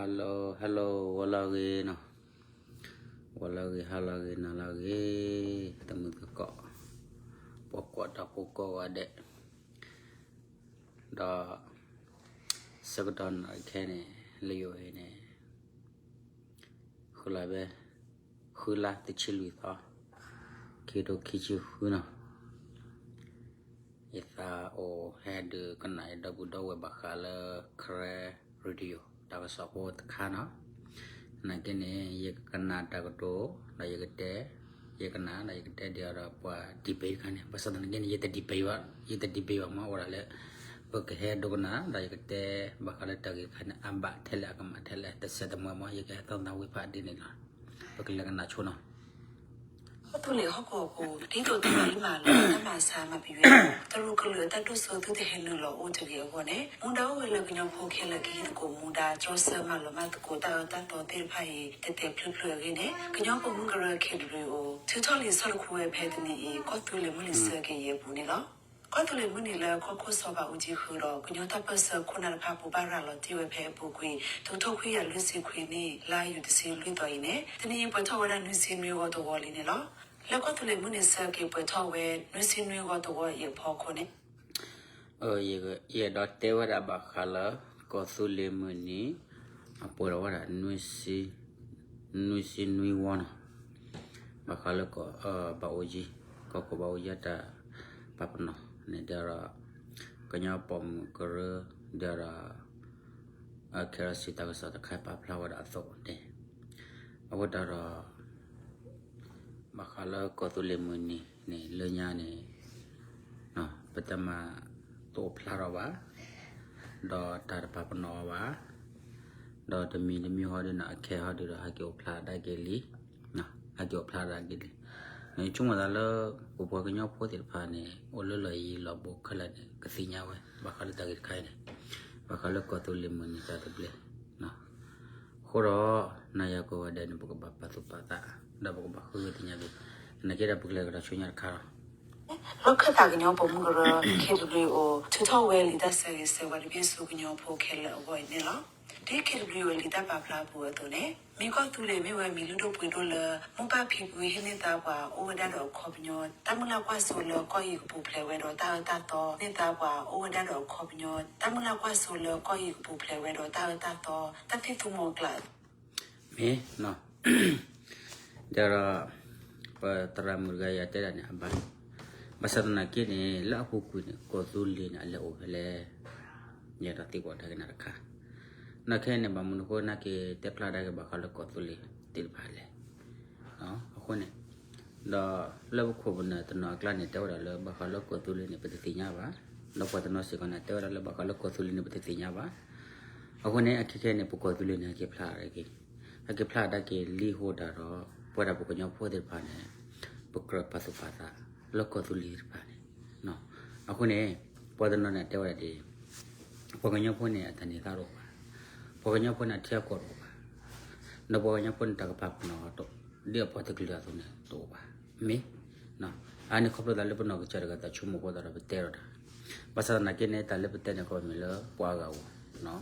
Hello hello, ဂီၤလၢအဂ့ၤနီၤ, ဂီၤလၢအဂ့ၤ ဟါလၢအဂ့ၤ နၤလၢအဂ့ၤ, တမုာ်သကိး, ပှၤကွၢ်တၢ်ဖိကိးဂၤဒဲး, ဒီး ဆၢကတီၢ်နံၤခဲန့ၣ် လၢယအိၣ်အံၤန့ၣ် ဃုလါဘဲ, ဃုလါတဆံလွံၢ်သီ, ခံကထိခံဆံဃုနီၤ. ယသးအိၣ်ဟဲဒုးကနၣ်ယဒီပုၢ်ဒီဝဲၢ်ဘၣ်ဃးလၢ Karen Radio တၢ်ကစီၣ်ဖိတခါနီၤ. နာ်က့န့ၣ် ယကကနၣ်တၢ်ကတိၤ ဒီးယကတဲ, ယကနၣ်ဒီးယကတဲဒ်အံၤဒီးပှၤ debate တခါန့ၣ်, ဘၣ်ဆၣ်သနာ်က့န့ၣ် ယတ debate ဘၣ်, ယတ debate ဘၣ်မ့ၢ်အိၣ်ဒၣ်လၢ ပကဟဲဒိကနၣ် ဒီးယကတဲဘၣ်ဃးလၢတၢ်ဂ့ၢ်တခါန့ၣ် အဘၣ်ထဲလဲၣ်အကမၣ်ထဲလဲၣ် တဆဲးတမှဲမ့ၢ် ယကဟဲသီၣ်သးဝံၤဖးဒ်န့ၣ်လီၤ. ပကလဲၤကနၣ်ဆိနီၤ. ကီၢ်သူလ့ၤဟီၣ်ကဝီၤပူၤ ဒ်သိးတၢ်မၤလၢမၤလီၤ တၢ်မၤဆါမၤပယွဲ တရူးကလုာ်အတၢ်ဒိၣ်စိသုတဟဲနုာ်လီၤအိၣ်တဂ့ၤအဂီၢ်န့ၣ် မူဒါအိၣ်ဝဲလၢကညီဖိခဲလၢာ်ကဟံၣ်သကိးမူဒါ ကၠီဆၢမၤလီၤမၢ်သကိးတၢ်အၢတၢ်သီသ့ၣ်တဖၣ်အံၤ တဲာ်တဲာ်ဖျုးဖျုးအဂ့ၢ်န့ၣ် ကညီပိာ်မုၣ်ကရၢ KWO ထုးထီၣ်လံာ်ဆီၣ်လီၤခူဝဲဖဲတနံၤအံၤ ကီၢ်သူလ့ၤမုၢ်နံၤဆၢက့ၤယဲၢ်ပူၤန့ၣ်လီၤ. ကီၢ်သူလ့ၤမုၢ်နံၤလၢကီၢ်ခိၣ်စီၤဘးအူကၠံဃုာ်ဒီး ကညီတၢ်ပၢၢ်ဆၢခိၣ်နၢ်တဖၣ် ဘိးဘၣ်ရၤလီၤတ့ၢ်ဝဲဖဲအပူၤကွံာ် တကထိခွံကယၤလွံၢ်ဆံခွံနံၣ် လါယူၤတဆံလွံၢ်သီအံၤန့ၣ် တနံၤအံၤပှဲၤထီၣ်ဝဲဒၣ် နွံဆံနွံဂီၤတဝီလံန့ၣ်လီၤ. လၢကီၢ်သူလ့ၤမုၢ်နံၤဆၢက့ၤပှဲၤထီၣ်ဝဲ နွံဆံနွံဂီၤတဝီအံၤအဖီခိၣ်န့ၣ် ယအဲၣ်ဒိးတဲဝဲဒၣ်ဘၣ်ဃးလၢ ကီၢ်သူလ့ၤမုၢ်နံၤ အပှဲၤထီၣ်ဝဲဒၣ် နွံဆံနွံဝီနီၤ, ဘၣ်ဃးလၢ ဘးအိၣ်ယံၤ, ကီၢ်ခိၣ်ဘးအိၣ်ယံၤအတၢ်ပာ်ပနီၣ်န့ၣ်ဒီး ကညီပိာ်မုၣ်ကရၢ ဒီး ခဲလၢာ်စံးတၢ်ကစီၣ်တခါပာ်ဖျါဝဲဒၣ်အသိးန့ၣ်, အဃိသတးဒီး ဘၣ်ဃးလၢကီၢ်သူလ့ၤမုၢ်နံၤန့ၣ် လၢညါန့ၣ် ပတမၤတအိၣ်ဖျါထီၣ်ဘၣ်, ဒီးတၢ်တပာ်ပနီၣ်အီၤဘၣ်, ဒီးတမံၤတမံၤဟီဒုးန့ၣ် အခဲဟီဒုးဒီး ဟဲက့ၤအိၣ်ဖျါဒၣ်က့ၤလံ, ဟဲက့ၤအိၣ်ဖျါဒၣ်က့ၤလံ. ဆိကမိၣ်သးလၢ ပပှၤကညီဖိသ့ၣ်တဖၣ်န့ၣ် အိၣ်လၢလီၢ်ယံၤလီၢ်ဘူးခဲလၢာ်န့ၣ် ကသ့ၣ်ညါဝဲ ဘၣ်ဃးလၢတၢ်ဂ့ၢ်တခါအံၤန့ၣ်, ဘၣ်ဃးလၢကီၢ်သူလ့ၤမုၢ်နံၤတၢ်သဘျ့ အဃိဒီး နၤယၤကိးဂၤဒဲးန့ၣ် ပကဘၣ်ပာ်သူၣ်ပာ်သး, ဒီးပကဘၣ်ဃုဂ့ၤသ့ၣ်ညါက့ၤ, သနာ်က့ဒီးပကလဲၤကဒီးဆူညါတခါလီၤ. လီၢ်ခၢၣ်သးကညီပိာ်မုၣ်ကရၢ KWO ထုးထီၣ်ဝဲလံာ်တၢ်ဆၢဂ့ၤဆၢဝါတဘ့ၣ်ဆူကညီဖိခဲလၢာ်အဂီၢ်အံၤန့ၣ်လီၤ. ဒ် KWO လံာ်တၢ်ပာ်ဖျါအပူၤအသိးန့ၣ် မ့ၢ်ကီၢ်သူလ့ၤမ့ၢ်ဝဲမံၤလုၢ်ဒိၣ်ပှ့ၤဒိၣ်လၢ မိၢ်ပၢ်ဖံဖုဟ့ၣ်န့ၢ်သါပှၤအိၣ်ဝဲဒၣ်ဒီးအခီပညီ, တၢ်မုၢ်လၢ်ကွၢ်စိလၢကီၢ်အံၤကပူၤဖျဲးဝဲဒီးတၢ်အၢတၢ်သီ န့ၢ်သါပှၤအိၣ်ဝဲဒၣ်ဒီးအခီပညီ, တၢ်မုၢ်လၢ်ကွၢ်စိလၢကီၢ်အံၤကပူၤဖျဲးဝဲဒီးတၢ်အၢတၢ်သီ တၢ်သံၣ်သူမီၤကျၢ် မ့ၢ် ဒီး ပသရၣ်မုၣ်တဂၤယၤတဲဒၣ်န့ၣ်အဘၣ်, ဘၣ်ဆၣ်သနာ်က့န့ၣ် လၢအပူၤကွံာ်န့ၣ် ကီၢ်သူလ့ၤန့ၣ် အလဲၤအိၣ်ဖဲလဲၣ်, ယအဲၣ်ဒိးသံကွၢ်တၢ်က့ၤနၤတခါ, နာ်က့န့ၣ် ဘၣ်မနုၤအဃိနာ်က့တဲဖျါဒၣ်က့ၤဘၣ်ဃးလၢကီၢ်သူလ့ၤသ့ၣ်တဖၣ်လဲၣ်. အဃိန့ၣ် ဒီးလၢပခိၣ်ပနၢ်တနီၤအကျါန့ၣ် တဲဝဲဒၣ်လၢဘၣ်ဃးလၢကီၢ်သူလ့ၤန့ၣ် ပတသ့ၣ်ညါဘၣ်, ဒီးပှၤတနီၤစ့ၢ်ကီးန့ၣ် တဲဝဲဒၣ်လၢဘၣ်ဃးလၢကီၢ်သူလ့ၤန့ၣ် ပတသ့ၣ်ညါဘၣ်. အဃိန့ၣ် အခဲခဲန့ၣ် ပကီၢ်သူလ့ၤန့ၣ် ဟဲက့ၤဖျါဒၣ်က့ၤ, ဟဲက့ၤဖျါဒၣ်က့ၤလံအဃိသတးဒီး ပဝဲဒၣ်ပကညီဖိသ့ၣ်တဖၣ်န့ၣ် ပကြၢးပာ်သူၣ်ပာ်သးလၢကီၢ်သူလ့ၤသ့ၣ်တဖၣ်န့ၣ်, အဃိန့ၣ် ပှၤတနီၤန့ၣ် တဲဝဲဒၣ်ဒ် ပှၤကညီဖိန့ၣ် အတၢ်န့ၢ်သါတအိၣ်ဘၣ်, ပှၤကညီဖိန့ၣ် အထံအကီၢ်တအိၣ်ဘၣ်, ဒီးပှၤကညီဖိန့ၣ် တၢ်ကပာ်ပနီၣ်အီၤ ဒ်အပှၤတကလုာ်အသိးန့ၣ် တအိၣ်ဘၣ်, မ့ၢ် အါန့ၣ်ခီဖျိသးလၢပနီၢ်ကစၢ်တဂၤသးဆိကမိၣ်အဃိသတးဒီးပတဲထီၣ်တၢ်, ဘၣ်ဆၣ်သနာ်က့န့ၣ် တၢ်လၢပတဲန့ၣ် ကီၢ်မ့ၢ်လၢပှၤအဂၤဧိၤ,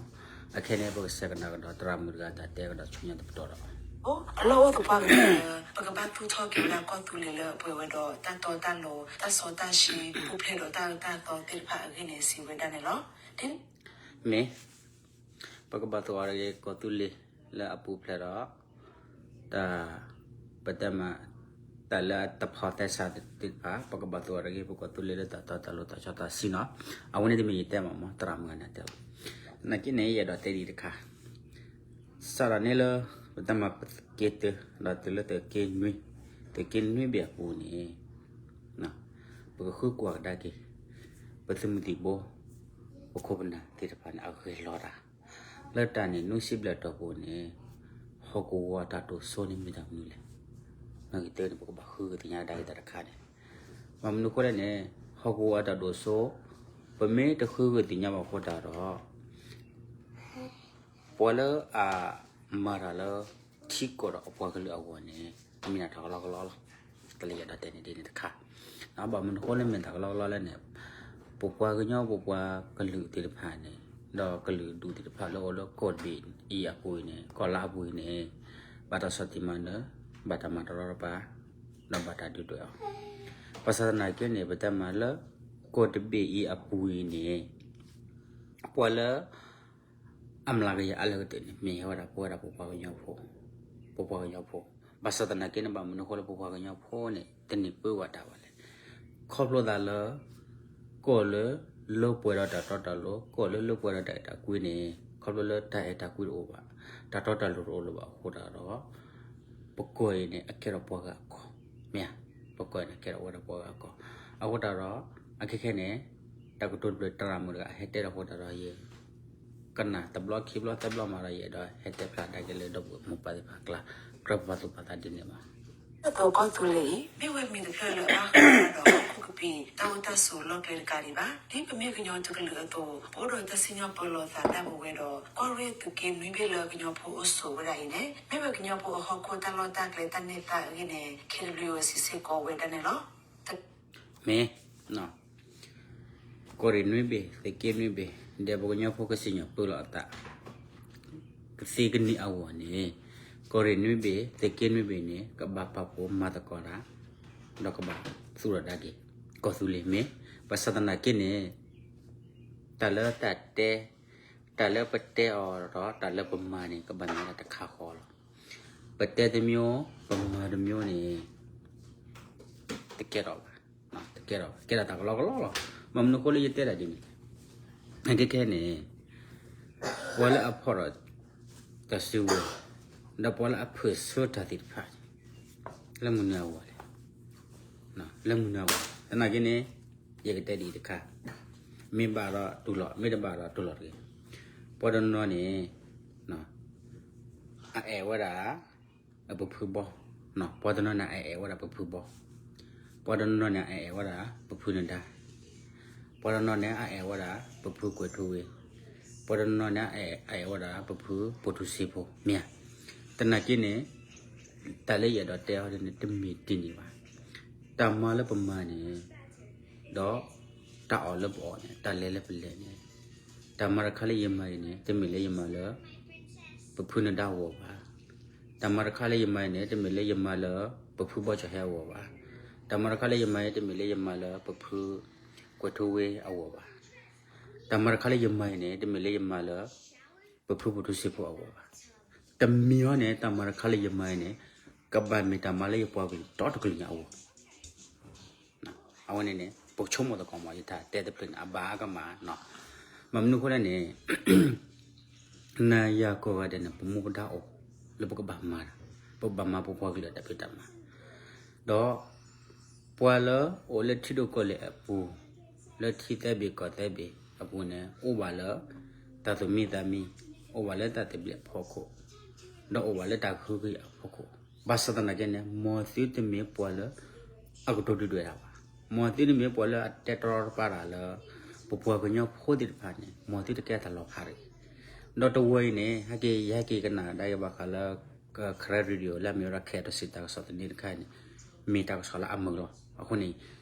အခဲန့ၣ် ပကဆဲးကနၣ်ကဒီးသရၣ်မုၣ်တဂၤတၢ်တဲကဒီးဆူညါတပတီၢ်ဒီး အလီၢ်အိၣ်သပှၢ်ကတၢၢ်လၢ ပကဘၣ်သူၣ်ထီၣ်က့ၤဝဲဒၣ်ကီၢ်သူလ့ၤလၢအပှဲၤဝဲဒီးတၢ်တီတၢ်လိၤ တၢ်စီတၢ်ဆှံ ပူၤဖျဲးဒီးတၢ်အၢတၢ်သီသ့ၣ်တဖၣ်အဂ့ၢ်န့ၣ် စံးဝဲဒၣ်န့ၣ်လီၤ. မ့ၢ် ပကဘၣ်သူၣ်အီၤတဂ့ၤ ကီၢ်သူလ့ၤလၢအပူၤဖျဲးဒီး တၢ် ပတဲမး တၢ်လၢအတဖိးသဲစးသ့ၣ်တဖၣ် ပကဘၣ်သူၣ်အီၤတဂ့ၤ ပကီၢ်သူလ့ၤလၢတၢ်တီတၢ်လိၤတၢ်စီတၢ်ဆှံနီၤ. အဝဲန့ၣ်တမ့ၢ်ယတဲမးမ့ၢ် သရၣ်မုၣ်ဂၤန့ၣ်တဲဘၣ်. နာ်က့န့ၣ် ယအဲၣ်ဒိးတဲဒ်အံၤတခါ စးထီၣ်န့ၣ်လၢ ပတဲမးပသုးက့တၢ ဒီးတုၤလၢသုးက့နွံ, သုးက့နွံဘ့ၣ်အပူၤန့ၣ် ပကဃုကွၢ်ကဒါက့ၤ ပသုးမုၢ်သံၣ်ဘိ ပခိၣ်ပနၢ်သ့ၣ်တဖၣ်န့ၣ် အဂဲၤလီၤတၢ် လၢတၢ်န့ၣ် နွံဆံဘျဲၣ်တီၢ်ပူၤန့ၣ် ဟီၣ်ကဝီၤအတၢ်ဒိၣ်စိန့ၣ်မ့ၢ်တၢ်မနုၤလဲၣ်. နာ်က့တဲန့ၣ် ပကဘၣ်ဃုကသ့ၣ်ညါကဒါက့ၤတၢ်တခါန့ၣ် ဘၣ်မနုၤအဃိလဲၣ်န့ၣ် ဟီၣ်ကဝီၤအတၢ်ဒိၣ်စိ ပမ့ၢ်တဃုကသ့ၣ်ညါဘၣ်အဃိတၢ်ဒီး ပှၤလၢအမၤတၢ်လၢ ထံကီၢ်ဒီးအပှၤကလုာ်အဂီၢ်န့ၣ် အမ့ၢ်ဒၣ်တၢ်ကလီကလီလီၤ. တၢ်လၢယအဲၣ်ဒိးတဲန့ၣ်ဒ်န့ၣ်တခါ ဘၣ်မနုၤအဃိလၢမ့ၢ်တၢ်ကလီကလီလဲၣ်န့ၣ် ပပှၤကညီပပှၤကလုာ်သ့ၣ်တဖၣ်န့ၣ် ဒီးကလုာ်ဒူၣ်သ့ၣ်တဖၣ်လၢအိၣ်လၢကီၢ်တဘ့ၣ်အံၤအပူၤအံၤန့ၣ် ကီၢ်လၢအပူၤအံၤန့ၣ် ဘၣ်တၢ်ဆီၣ်တံၢ်မၤနၢၤ, ဘၣ်တၢ်မၤတရီတပါ, ဒီးဘၣ်တၢ်ဒုၣ်ဒွဲၣ်အီၤ. ဘၣ်ဆၣ်သနာ်က့န့ၣ် ပတဲမးလၢ ကီၢ်တဘ့ၣ်အံၤအပူၤအံၤန့ၣ် ပှၤလၢ အမျးကယၤအါလၢကတၢၢ်န့ၣ် မ့ၢ်ဟဲဝဲဒၣ်ပဝဲဒၣ်ပပှၤကညီဖိ, ပပှၤကညီဖိ. ဘၣ်ဆၣ်သနာ်က့န့ၣ် ဘၣ်မနုၤအဃိလၢပပှၤကညီဖိန့ၣ် တန့ၢ်ပၢဘၣ်တၢ်ဘၣ်လဲၣ်. ခီဖျိသးလၢ ကီၢ်လၢ လၢပှဲၤဒီးတၢ်တီတၢ်လိၤ, ကီၢ်လၢလၢပှဲၤဒီးတၢ်အဲၣ်တၢ်ကွံန့ၣ် ခီဖျိလၢတၢ်အဲၣ်တၢ်ကွံတအိၣ်ဘၣ်, တၢ်တီတၢ်လိၤတအိၣ်လၢၤဘၣ်အဃိသတးဒီး ပကီၢ်အံၤန့ၣ် အကဲထီၣ်ပှၤဂၤအကီၢ်, မ့ၢ်ဧါ, ပကီၢ်အံၤန့ၣ်ကဲထီၣ်ပှၤဂၤအကီၢ်. အဃိသတးဒီး အခဲခဲန့ၣ် တၢ်ကတိၤတဖျၢၣ်တၢ်ရၢ်မုၣ်တဂၤဟဲတဲဒီးအဃိသတးဒီးယ ကနၣ်တဘျီခံဘျီသၢဘျီမးဒီး ယအဲၣ်ဒိးဟဲတဲဖျါဒၣ်က့ၤလၢဒီပုၢ်ဝဲၢ်မိၢ်ပၢ်သ့ၣ်တဖၣ်အကျါ ကြၢးပာ်သူၣ်ပာ်သးဒ်န့ၣ်လီၤ. အသိးကီၢ်သူလ့ၤအံၤ မ့ၢ်ဝဲမံၤတဖျၢၣ်လၢအဘၣ်ဃးဒီးဟီၣ်ခိၣ်ကပံာ် တၢ်အိၣ်တၢ်ဆိးလီၢ်ကျဲတကးဒံးဘၣ်. ဒ်ပမ့ၢ်ကညီတကလုာ်အသိး ပအိၣ်ဒီးတၢ်စံၣ်ညီၣ်ပၢလီၤသးတၢ်ပဝဲဒီး ကီၢ်ရ့ၣ်သုးက့နွံဘ့ၣ်လၢကညီဖိအိၣ်ဆိးဝဲဒၣ်အံၤန့ၣ် မ့ၢ်ဝဲကညီဖိအဟီၣ်ခိၣ်တၢ်လီၢ်တၢ်ကျဲတၢ်နဲၣ်တၢ်အဂ့ၢ်န့ၣ် ခ့ၣ်ဒဘျံၣ်အိၣ်စံးစ့ၢ်ကီးဝဲဒၣ်န့ၣ်လီၤ. မ့ၢ် ကီၢ်ရ့ၣ်နွံဘ့ၣ် သုးက့နွံဘ့ၣ် ဒီးပကညီဖိကစံၣ်ညီၣ်ပၢလီၤအသး ကသ့ကနံၣ်အဂီၢ်န့ၣ် ကီၢ်ရ့ၣ်နွံဘ့ၣ် သုးက့နွံဘ့ၣ်န့ၣ် ကဘၣ်ပာ်ဖှိၣ်မၤသကိးတၢ် ဒီးကဘၣ်သူၣ်ထီၣ်ဒၣ်က့ၤ ကီၢ်သူလ့ၤမ့ၢ် ဘၣ်ဆၣ်သနာ်က့န့ၣ် တၢ်လၢတၢ်တဲ တၢ်လၢပတဲအီၤဒီးတၢ်လၢပမၤန့ၣ် ကဘၣ်မ့ၢ်ဒၣ်တခါဃီလီၤ. ပတဲတမျိုး ပမၤတမျိုးန့ၣ် တကဲထီၣ်ဘၣ်, တကဲထီၣ်ဘၣ် ကဲထီၣ်တၢ်ကလီကလီလီၤ. ဘၣ်မနုၤအဃိလၢယတဲဒၣ်ဒ်န့ၣ် ခဲခဲန့ၣ် ပှၤလၢအဖီၣ်ထီၣ်တၢ်စုကဝဲၤ ဒီးပှၤလၢအဖၢၣ်ဆၢတၢ်သ့ၣ်တဖၣ် လၢမနုၤအဂီၢ်လဲၣ်, လၢမနုၤအဂီၢ်လဲၣ်. သနာ်က့န့ၣ် ယကတဲဒ်အံၤတခါ, မ့ၢ်ဘၣ်ဒီးတူၢ်လိာ် မ့ၢ်တဘၣ်ဒီးတူၢ်လိာ်တဂ့ၤ. ပှၤတနီၤန့ၣ် အအဲၣ်ဝဲဒၣ် ပဖုဘီ, ပှၤတနီၤန့ၣ် အအဲၣ်ဝဲဒၣ်ပဖုဘီ, ပှၤတနီၤန့ၣ် အအဲၣ်ဝဲဒၣ် ပဖုနဒါ, ပှၤတနီၤန့ၣ် အအဲၣ်ဝဲဒၣ် ပဖုကွဲၤထူဝ့, ပှၤတနီၤန့ၣ် အအဲၣ်ဝဲဒၣ် ပဖုပိာ်ထူစ့ဖိ မ့ၢ်ဧါ. သနာ်က့န့ၣ် တၢ်လၢယအဲၣ်ဒိးတဲအီၤန့ၣ် တမ့ၢ်ဒ်န့ၣ်ဘၣ်. တၢ်မၤလၢပမၤန့ၣ် ဒီး တၢ်အီၣ်လၢပအီၣ်န့ၣ် တၢ်လဲၤလၢပလဲၤန့ၣ် တၢ်မၤတခါလၢယမၤအံၤန့ၣ် တမ့ၢ်လၢယမၤလၢ ပဖုနဒါအဂီၢ်ဘၣ်. တၢ်မၤတခါလၢယမၤအံၤန့ၣ် တမ့ၢ်လၢယမၤလၢ ပဖုဘီကၠီၤဟဲအဂီၢ်ဘၣ်. တၢ်မၤတခါလၢယမၤအံၤ တမ့ၢ်လၢယမၤလၢ ပဖုကွဲၤထူဝ့အဂီၢ်ဘၣ်. တၢ်မၤတခါလၢယမၤအံၤန့ၣ် တမ့ၢ်လၢယမၤလၢ ပဖုပိာ်ထူစ့ဖိအဂီၢ်ဘၣ်. တမံၤအံၤန့ၣ် တၢ်မၤတခါလၢယမၤအံၤန့ၣ် ကဘၣ်မ့ၢ်တၢ်မၤလၢယပှၤကလုာ်ဒီတကလုာ်ညါအဂီၢ် အဝဲန့ၣ်န့ၣ် ပဆိကမိၣ်သကိးမး ယတၢ်တဲတဖျၢၣ်န့ၣ် အဘၣ်အကမၣ်နီၤ. ဘၣ်မနုၤအဃိလဲၣ်န့ၣ် နၤယၤကိးဂၤဒဲးန့ၣ် ပမူပဒါအိၣ် လၢပကဘၣ်မၤတၢ်, ပကဘၣ်မၤပပှၤကလုာ်တၢ်ဖံးတၢ်မၤ, ဒီး ပှၤလၢအိၣ်လၢထံဒိၣ်ကီၢ်လဲၢ်အပူၤ, လၢထံသၢဘ့ၣ်ကီၢ်သၢဘ့ၣ်အပူၤန့ၣ် အိၣ်ဘၣ်လၢ တၢ်သူၣ်မံသးမံ, အိၣ်ဘၣ်လၢတၢ်သဘျ့အဖီခိၣ်, ဒီးအိၣ်ဘၣ်လၢတၢ်ကဟုကယာ်အဖီခိၣ်, ဘၣ်ဆၣ်သနာ်က့န့ၣ် မ်သုတမ့ၢ်ပှၤလၢ အကတိၤဒုၣ်ဒွဲၣ်တၢ်ဘၣ်. မ်သုတမ့ၢ်ပှၤလၢအတဲတရီတပါတၢ်လၢ ပပှၤကညီဖိသ့ၣ်တဖၣ်န့ၣ် မ်သုတကဲတၢ်လီၤဖးတဂ့ၤ. ဒီးတဝီအံၤန့ၣ် ဟဲက့ၤ ယဟဲက့ၤကနၣ်ဒၣ်ယဘၣ်ဃးလၢ Karen Radio လၢအမ့ၢ်ဝဲဒၣ် KRC တၢ်ကစီၣ်သန့တခါအံၤန့ၣ် မ့ၢ်တၢ်ကစီၣ်လၢအမုာ်လီၤ. အဃိန့ၣ်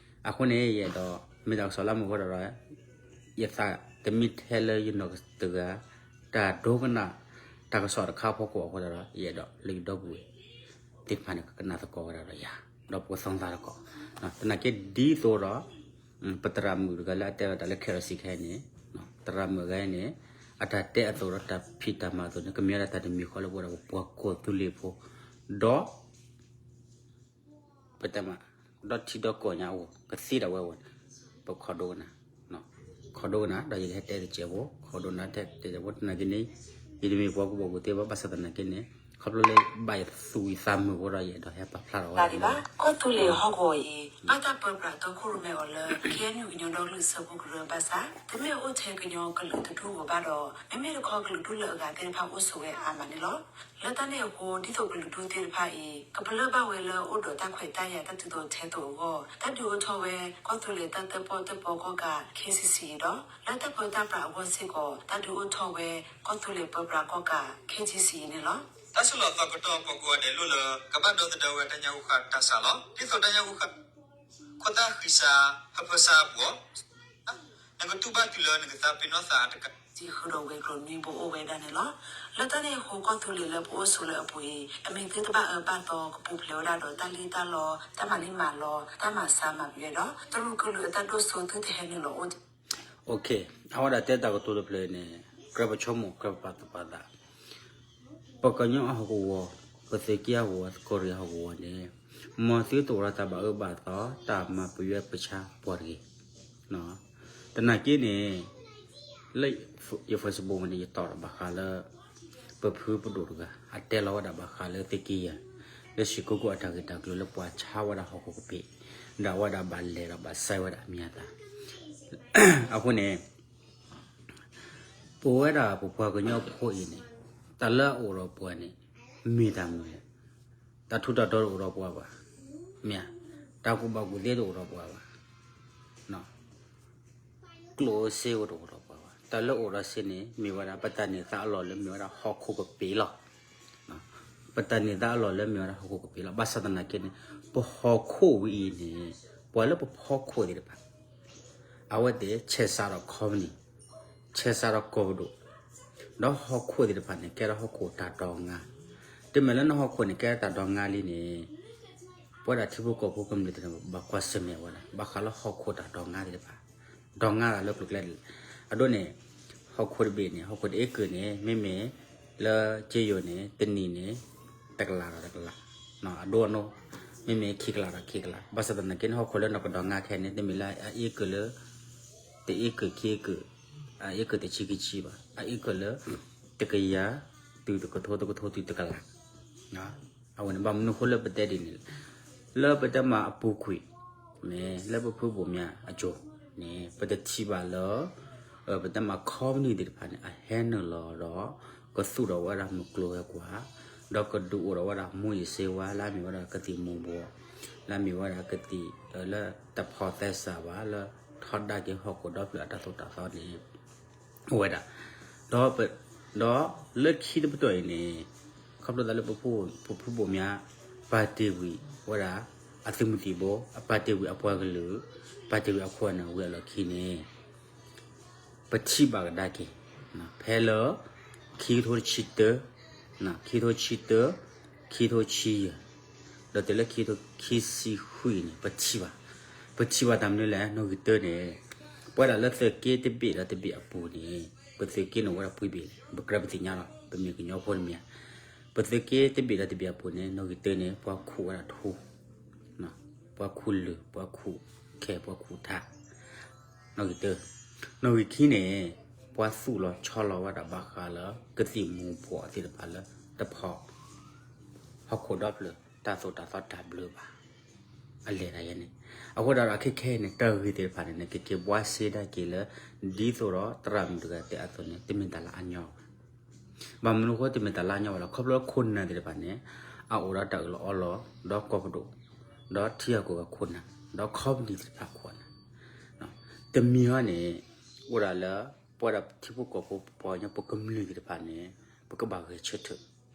အဃိန့ၣ် ယအဲၣ်ဒိး မ့ၢ်တၢ်ကစီၣ်လၢအမုာ်အဃိသတးဒီး ယသးတမံထဲလၢယနီၢ်ကစၢ်တဂၤ တၢ်ဒိကနၣ် တၢ်ကစီၣ်တခါအဖီခိၣ်အဃိသတးဒီး ယအဲၣ်ဒိးလၢယဒီပုၢ်ဝဲၢ်သ့ၣ်တဖၣ်န့ၣ် ကကနၣ်သကိးဝဲဒၣ်ဒီးယၤ ဒီးပကသီသးသကိး, သနာ်က့ဒ်သိးဒီး ပသရၣ်မုၣ်တဂၤလၢအတဲဝဲတၢ်လၢ KRC ခဲအံၤန့ၣ် သရၣ်မုၣ်တဂၤအံၤန့ၣ် အတၢ်တဲအသိးဒီးတၢ်ဖံးတၢ်မၤအသိးန့ၣ် ကမ့ၢ်ဝဲဒၣ်တၢ်တမံၤဃီလၢပဝဲဒၣ်ပပှၤကီၢ်သူလ့ၤဖိ ဒီး ပတဲမး ဒီထံဒီကီၢ်ညါအဂီၢ် ကသ့ဒၣ်ဝဲအဂီၢ်န့ၣ် ပခီဒိကနၣ်, ခီဒိကနၣ် ဒီးယကဟဲတဲတစဲးဖိ ခီဒိကနၣ်တဲတစဲးဖိ သနာ်က့န့ၣ် ယတမ့ၢ်ပှၤကူၣ်ဘၣ်ကူၣ်သ့ဘၣ် ဘၣ်ဆၣ်သနာ်က့န့ၣ် ခီဖျိလၢဘၣ်ယသူၣ်ယသးမုာ်အဃိဒီး ယအဲၣ်ဒိးဟဲပာ်ဖျါထီၣ်ဝဲဒၣ်န့ၣ်လီၤ. ကီၢ်သူလ့ၤဟီၣ်ကဝီၤအံၤ ဘၣ်တၢ်ပၢပြးတီခိၣ်ရိၣ်မဲအီၤလၢ KNU ကညီဒီကလုာ်စၢဖှိၣ်ကရၢဘၣ်ဆၣ် တမ့ၢ်အိၣ်ထဲကညီကလုာ်တဒူၣ်အဂီၢ်ဘၣ်ဒီး မ့မ့ၢ်တခီကလုာ်ဒူၣ်လၢအဂၤသ့ၣ်တဖၣ်အိၣ်ဆိးဝဲအါမးန့ၣ်လီၤ. လၢတၢ်န့ၣ်အဃိ ဒ်သိးကလုာ်ဒူၣ်သ့ၣ်တဖၣ်အံၤ ကပလၢၢ်ဘၣ်ဝဲလၢအိၣ်ဒီးတၢ်ခွဲးတၢ်ယာ်တၢ်ဒုးသီၣ်ထဲသိးအဂီၢ် တၢ်ဒုးအိၣ်ထီၣ်ဝဲ ကီၢ်သူလ့ၤတၢ်တၢၣ်ပီၣ်တၢၣ်ပီကီၢ်ကး KCC အံၤဒီး လၢတၢ်ပၢတၢ်ပြးအဂီၢ်စ့ၢ်ကီး တၢ်ဒုးအိၣ်ထီၣ်ဝဲ ကီၢ်သူလ့ၤပၢပြးကီၢ်ကး KGC အံၤန့ၣ်လီၤ. တၢ်ဆူၣ်လီၤသီကတီၢ်ပှၤကိးဂၤဒဲးလိၣ်လၢ ကဘၣ်ဒီသဒၢဝဲတၢ်ညါဃူဃာ်တၢ်ဆါလီၤ. ဒ်သိးတၢ်ညါဃူဃာ် ခိၣ်သၣ်ဃံးစး ဖၢဖၢဆါအပူၤ နကတူၢ်ဘၣ်တုၤလၢနကသးပ့ၤနီၣ်သးတကး ဒံးဃုာ်ဒီးဝဲၤကျိၤနွံဘိအိၣ်ဝဲဒၣ်န့ၣ်လီၤ. လၢတၢ်န့ၣ်အဃိ ကီၢ်သူလ့ၤလၢပအိၣ်ဆိးလၢအပူၤအံၤ အမ့ၢ်သ့ၣ်တဘၣ်အၢဘၣ်သီ ကပူၤဖျဲးဝဲဒၣ်ဒီးတၢ်လံၣ်တၢ်လီ တၢ်မၤလံၣ်မၤလီ တၢ်မၤဆါမၤပယဲဒီး တရူးကလုာ်အတၢ်ဒိၣ်စိသုတဟဲနုာ်လီၤအိၣ် အဝဲဒၣ်တဲတၢ်ကတိၤတဖျၢၣ်အံၤန့ၣ် ကြၢးပဆိကမိၣ် ကြၢးပပာ်သူၣ်ပာ်သး ပှၤကညီအဟီၣ်ကဝီၤ ပသုးက့အဟီၣ်ကဝီၤ ကီၢ်ရ့ၣ်အဟီၣ်ကဝီၤန့ၣ် မ်သုတအိၣ်ဒီးတၢ်ဘၣ်အၢဘၣ်သီ တၢ်မၤပယွဲပဆါပှၤတဂ့ၤ. သနာ်က့န့ၣ် လၢယ Facebook ဝဲန့ၣ် ယတီၣ်ဒီးဘၣ်ဃးလၢ ပဖုပဒိၣ်တဂၤ အတဲလီၤဝဲဒၣ်ဘၣ်ဃးလၢသုးက့ယဲၢ် လၢစံၣ်ကိၣ်ကိၣ်အတၢ်ဂ့ၢ်တၢ်ကျိၤလၢပှၤဆါဝဲဒၣ်ဟီၣ်ခိၣ်ကပ့ၤ ဒီးအဝဲဒၣ်ဘၣ်လဲၤဒီးဘၣ်စဲဝဲဒၣ်အမံၤအသၣ် အဃိန့ၣ် ပဝဲဒၣ်ပပှၤကညီဖိအံၤန့ၣ် တၢ်လၢအအိၣ်ဒီးပှၤန့ၣ် မ့ၢ်တၢ်မနုၤလဲၣ်. တၢ်ထူးတၢ်တီၤတအိၣ်ဒီးပှၤဘၣ်. မ့ၢ်ဧါ. တၢ်ကူၣ်ဘၣ်ကူၣ်သ့တအိၣ်ဒီးပှၤဘၣ်. ကျိၣ်ဧိၤစ့ဧိၤတအိၣ်ဒီးပှၤဘၣ်. တၢ်လၢအအိၣ်ဒီးစ့န့ၣ် မ့ၢ်ဝဲဒၣ် ပတၢ်န့ၢ်သါအလီၢ်လၢမ့ၢ်ဝဲဒၣ်ဟီၣ်ခိၣ်ကပ့ၤလီၤ. ပတၢ်န့ၢ်သါအလီၢ်လၢမ့ၢ်ဝဲဒၣ်ဟီၣ်ခိၣ်ကပ့ၤလီၤ. ဘၣ်ဆၣ်သနာ်က့န့ၣ် ပဟီၣ်ခိၣ်ဝဲအံၤန့ၣ် ပှၤလၢပဖီခိၣ်သ့ၣ်တဖၣ် အဝဲသ့ၣ်ဆဲးစးဒီး company ဆဲးစးဒီးကီၢ်ပဒိၣ် ဒီးဟီၣ်ခိၣ်သ့ၣ်တဖၣ်န့ၣ် ကဲထီၣ်ဟီၣ်ခိၣ်တၢ်ဒီငါ, တမ့ၢ်လၢနဟီၣ်ခိၣ်န့ၣ် ကဲထီၣ်တၢ်ဒီငါလံန့ၣ်, ပဝဲဒၣ်ထံဖိကီၢ်ဖိကမျၢၢ်သ့ၣ်တဖၣ် ဘၣ်ကွၢ်ဆၢၣ်မဲာ်ဝဲဒၣ် ဘၣ်ဃးလၢဟီၣ်ခိၣ်တၢ်ဒီငါသ့ၣ်တဖၣ်, ဒီငါသးလၢကျိၤကျဲဒ်လဲၣ်. အဒိန့ၣ် ဟီၣ်ခိၣ်တဘ့ၣ်န့ၣ် ဟီၣ်ခိၣ်တအ့ကၢၢ်န့ၣ် မ့မ့ၢ်လၢက့ယိၤန့ၣ် တနံၣ်န့ၣ် တကလးဒီးတကလး, အဒိအနိ, မ့မ့ၢ်ခံကလးဒီးခံကလး, ဘၣ်ဆၣ်သနာ်က့န့ၣ် ဟီၣ်ခိၣ်လၢနကဒီငါခဲအံၤန့ၣ် တမ့ၢ်လၢအအ့ကၢၢ်လၢ တအ့ကၢၢ်ခံကၢၢ်, အအ့ကၢၢ်တဆံခံဆံဘၣ်, အအ့ကၢၢ်လၢ တကယၤ တုၤတကထိ တကထိတုၤတကလး, အဝဲန့ၣ် ဘၣ်မနုၤအဃိလၢပတဲဒ်န့ၣ်လဲၣ်, လၢပတဲမးအပူၤကွံာ် မ့ၢ်လၢပဖုဘိၣ်မၠးအစိၤန့ၣ် ပတထံၣ်ဘၣ်လၢ ပတဲမး company သ့ၣ်တဖၣ်န့ၣ် အဟဲနုာ်လီၤဒီး ကသူၣ်ထီၣ်ဝဲဒၣ်မုၢ်ကျိၤဝဲၤကွာ်, ဒီးကဒုးအိၣ်ထီၣ်ဝဲဒၣ်မူးယစ်ဆေးဝါး လၢအမ့ၢ်ဝဲဒၣ်ကသံၣ်မူၤဘှီး, လၢအမ့ၢ်ဝဲဒၣ်ကသံၣ် လၢတဖီၣ်သဲစးဘၣ် လၢထီဒါက့ၤဟီၣ်ခိၣ်ဒီဖျၢၣ်အတၢ်သိၣ်တၢ်သီန့ၣ် အိၣ်ဝဲဒၣ်, ဒီး ဒီးလၢခံတပတီၢ်အံၤန့ၣ် ခီဖျိလၢ ပဖုဘိၣ်မၠး ပာ်တ့ၢ်ကွံာ်ဝဲဒၣ် အသုးမုၢ်သံၣ်ဘိ, အပာ်တ့ၢ်ကွံာ်အပှၤကလုာ်, ပာ်တ့ၢ်ကွံာ်အခိၣ်အနၢ်ဝံၤအလီၢ်ခံန့ၣ် ပထံၣ်ဘၣ်ကဒါက့ၤ ဖဲလၢ ခံကထိတဆံတၢ, ခံကထိတဆံတၢ, ခံကထိဆံယဲၢ်, ဒီးတုၤလၢခံကထိခံဆံဃုအံၤန့ၣ် ပထံၣ်ဘၣ်, ပထံၣ်ဘၣ်တၢ်မနုၤလဲၣ် နီၣ်ဂံၢ်တၢန့ၣ်, ပဝဲဒၣ်လၢသုးက့တဘ့ၣ်ဒီးတဘ့ၣ်အပူၤန့ၣ် ပသုးက့န့ၣ်အိၣ်ဝဲဒၣ်ပှဲၤဘ့ၣ်, ပကြၢးပသ့ၣ်ညါလီၤ ပမ့ၢ်ကညီဖိန့ၣ်မ့ၢ်ဧါ, ပသုးက့တဘ့ၣ်ဒီးတဘ့ၣ်အပူၤန့ၣ် နီၣ်ဂံၢ်တၢန့ၣ် ပှၤခူၣ်ဝဲဒၣ်ထူ, ပှၤခူၣ်လုၢ်, ပှၤခူၣ်ခဲ, ပှၤခူၣ်ထး, နီၣ်ဂံၢ်တၢ, နီၣ်ဂံၢ်ခံန့ၣ် ပှၤသူၣ်လီၤဆီလီၤဝဲဒၣ်ဘၣ်ဃးလၢ ကသံၣ်မူၤဘှီးသ့ၣ်တဖၣ်လၢ တဖီၣ် ဟီၣ်ခိၣ်ဒီဖျၢၣ် တၢ်သိၣ်တၢ်သီတၢ်ဘျၢဘၣ်, အလဲၤတၢ်ယဲန့ၣ်, အဃိဒီးအခဲခဲအံၤန့ၣ် တၢ်ဂ့ၢ်သ့ၣ်တဖၣ်န့ၣ် နကက့ၤဘှါစ့ဒၣ်က့ၤလၢ ဒ်သိးဒီးသရၣ်မုၣ်တဂၤတဲအသိးန့ၣ် တမ့ၢ်တၢ်လၢအညီဘၣ်. ဘၣ်မနုၤအဃိတမ့ၢ်တၢ်လၢအညီဘၣ်လဲၣ်, ခီဖျိလၢခိၣ်နၢ်သ့ၣ်တဖၣ်န့ၣ် အအိၣ်ဒီးတၢ်အၢၣ်လီၤအီလီၤ ဒီးကီၢ်ပဒိၣ်, ဒီးထံဂၤကီၢ်ဂၤခိၣ်နၢ်, ဒီး company သ့ၣ်တဖၣ်ခိၣ်နၢ်, တမံၤဟီန့ၣ် အိၣ်ဒၣ်လၢ ပဝဲဒၣ်ထံဖိကီၢ်ဖိပပှၤကညီဖိကမျၢၢ်သ့ၣ်တဖၣ်န့ၣ် ပကဘၣ်ဂဲၤဆၢထၢၣ် ဒီးပက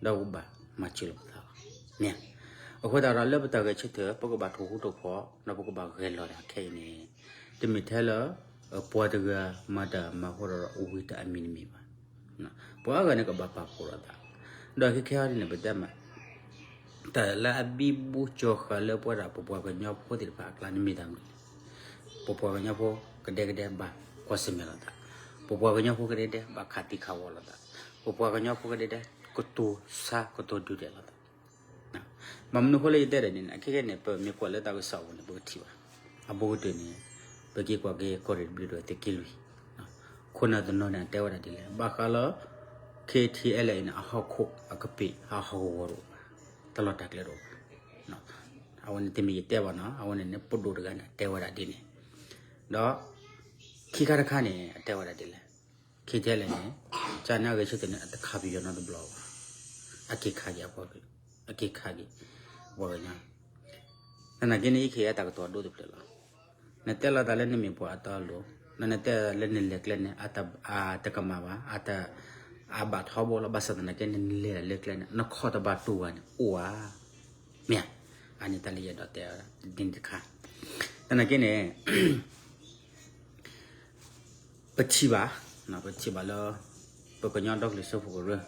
ဘၣ်မၤစၢၤလီၤပသးလီၤ. မ့ၢ်ဧါ. အဃိသတးဒီးလၢပတၢ်ဂဲၤဆၢထၢၣ် ပကဘၣ်ထိၣ်ဟူးထိၣ်ဖိး ဒီးပကဘၣ်ဂဲၤလီၤဒၣ်ခဲအံၤန့ၣ် တမ့ၢ်ထဲလၢ ပှၤတဂၤမၤတၢ်မၤဖိဒီးဝံၤတၢ်အမံၤတမံၤဘၣ်. ပှၤအါဂၤန့ၣ်ကဘၣ်ပာ်ဖှိၣ်လိာ်သး ဒီးခဲခဲအံၤန့ၣ် ပတဲမး တၢ်လၢအဘံဘူကၠီၤဃာ်လၢပဝဲဒၣ်ပပှၤကညီဖိသ့ၣ်တဖၣ်အကျါန့ၣ်မ့ၢ်တၢ်မနုၤလဲၣ်. ပပှၤကညီဖိကဒဲကဒဲဘၣ်ကွၢ်ဆၢၣ်မဲာ်လိာ်သး, ပပှၤကညီဖိကဒဲကဒဲဘၣ်ခးသံခးဝီလိာ်သး, ပပှၤကညီဖိကဒဲကဒဲ ကတိၤဆါကတိၤဒုးဒဲးလိာ်သး. ဘၣ်မနုၤအဃိလၢယတဲဒၣ်ဒ်န့ၣ် အခဲခဲန့ၣ် ပမ့ၢ်ကွၢ်လၢတၢ်ကစီၣ်အပူၤန့ၣ် ပကထံၣ်ဘၣ်. အဘူးကတၢၢ်န့ၣ် ပက့ၤကွၢ်က့ၤကီၢ်ရ့ၣ်တဘျုးဒီးသုးက့လွံၢ် ခိၣ်နၢ်တနီၤန့ၣ် အတဲဝဲဒၣ်ဒ်လဲၣ် ဘၣ်ဃးလၢ KTLA အံၤန့ၣ် အဟီၣ်ခိၣ်အကပ့ၤ အဟီၣ်ကဝီၤတအိၣ်ဘၣ်, တၢ်လီၢ်တၢ်ကျဲတအိၣ်ဘၣ်. အဝဲန့ၣ်တမ့ၢ်ယတဲဘၣ်နီၤ, အဝဲန့ၣ်န့ၣ် ပဒိၣ်တဂၤန့ၣ် အတဲဝဲဒၣ်ဒ်န့ၣ်, ဒီး ခံခါတခါန့ၣ် အတဲဝဲဒၣ်ဒ်လဲၣ်, KTLA န့ၣ် ကန့ၣ်အဂဲၤဆၢထၢၣ်န့ၣ် အတခးပယီၤနီတဘျီဘၣ်, အက့ၤခးက့ၤအပှၤ, အက့ၤခးက့ၤ ပှၤကညီ သနာ်က့န့ၣ် ယကဟ့ၣ်အတၢ်ကတိၤဒိၣ်တဖျၢၣ်လီၤ. နတဲလီၤသးလၢနမ့ၢ်ပှၤအတီအလိၤ, နတဲလၢနလဲၤကျဲန့ၣ် အတကမၣ်ဘၣ်, အတကမၣ်ဘၣ်, ဘၣ်ဆၣ်သနာ်က့န့ၣ် နလဲၤလၢကျဲန့ၣ် နခီၣ်တဘၣ်တူၢ်ဘၣ်န့ၣ် အိၣ်ဧါ. မ့ၢ်ဧါ. အန့ၣ်တၢ်လၢယအဲၣ်ဒိးတဲဒ်န့ၣ်တခါ, သနာ်က့န့ၣ် ပထံၣ်ဘၣ် ပထံၣ်ဘၣ်လၢ ပကညီဒီကလုာ်စၢဖှိၣ်ကရၢ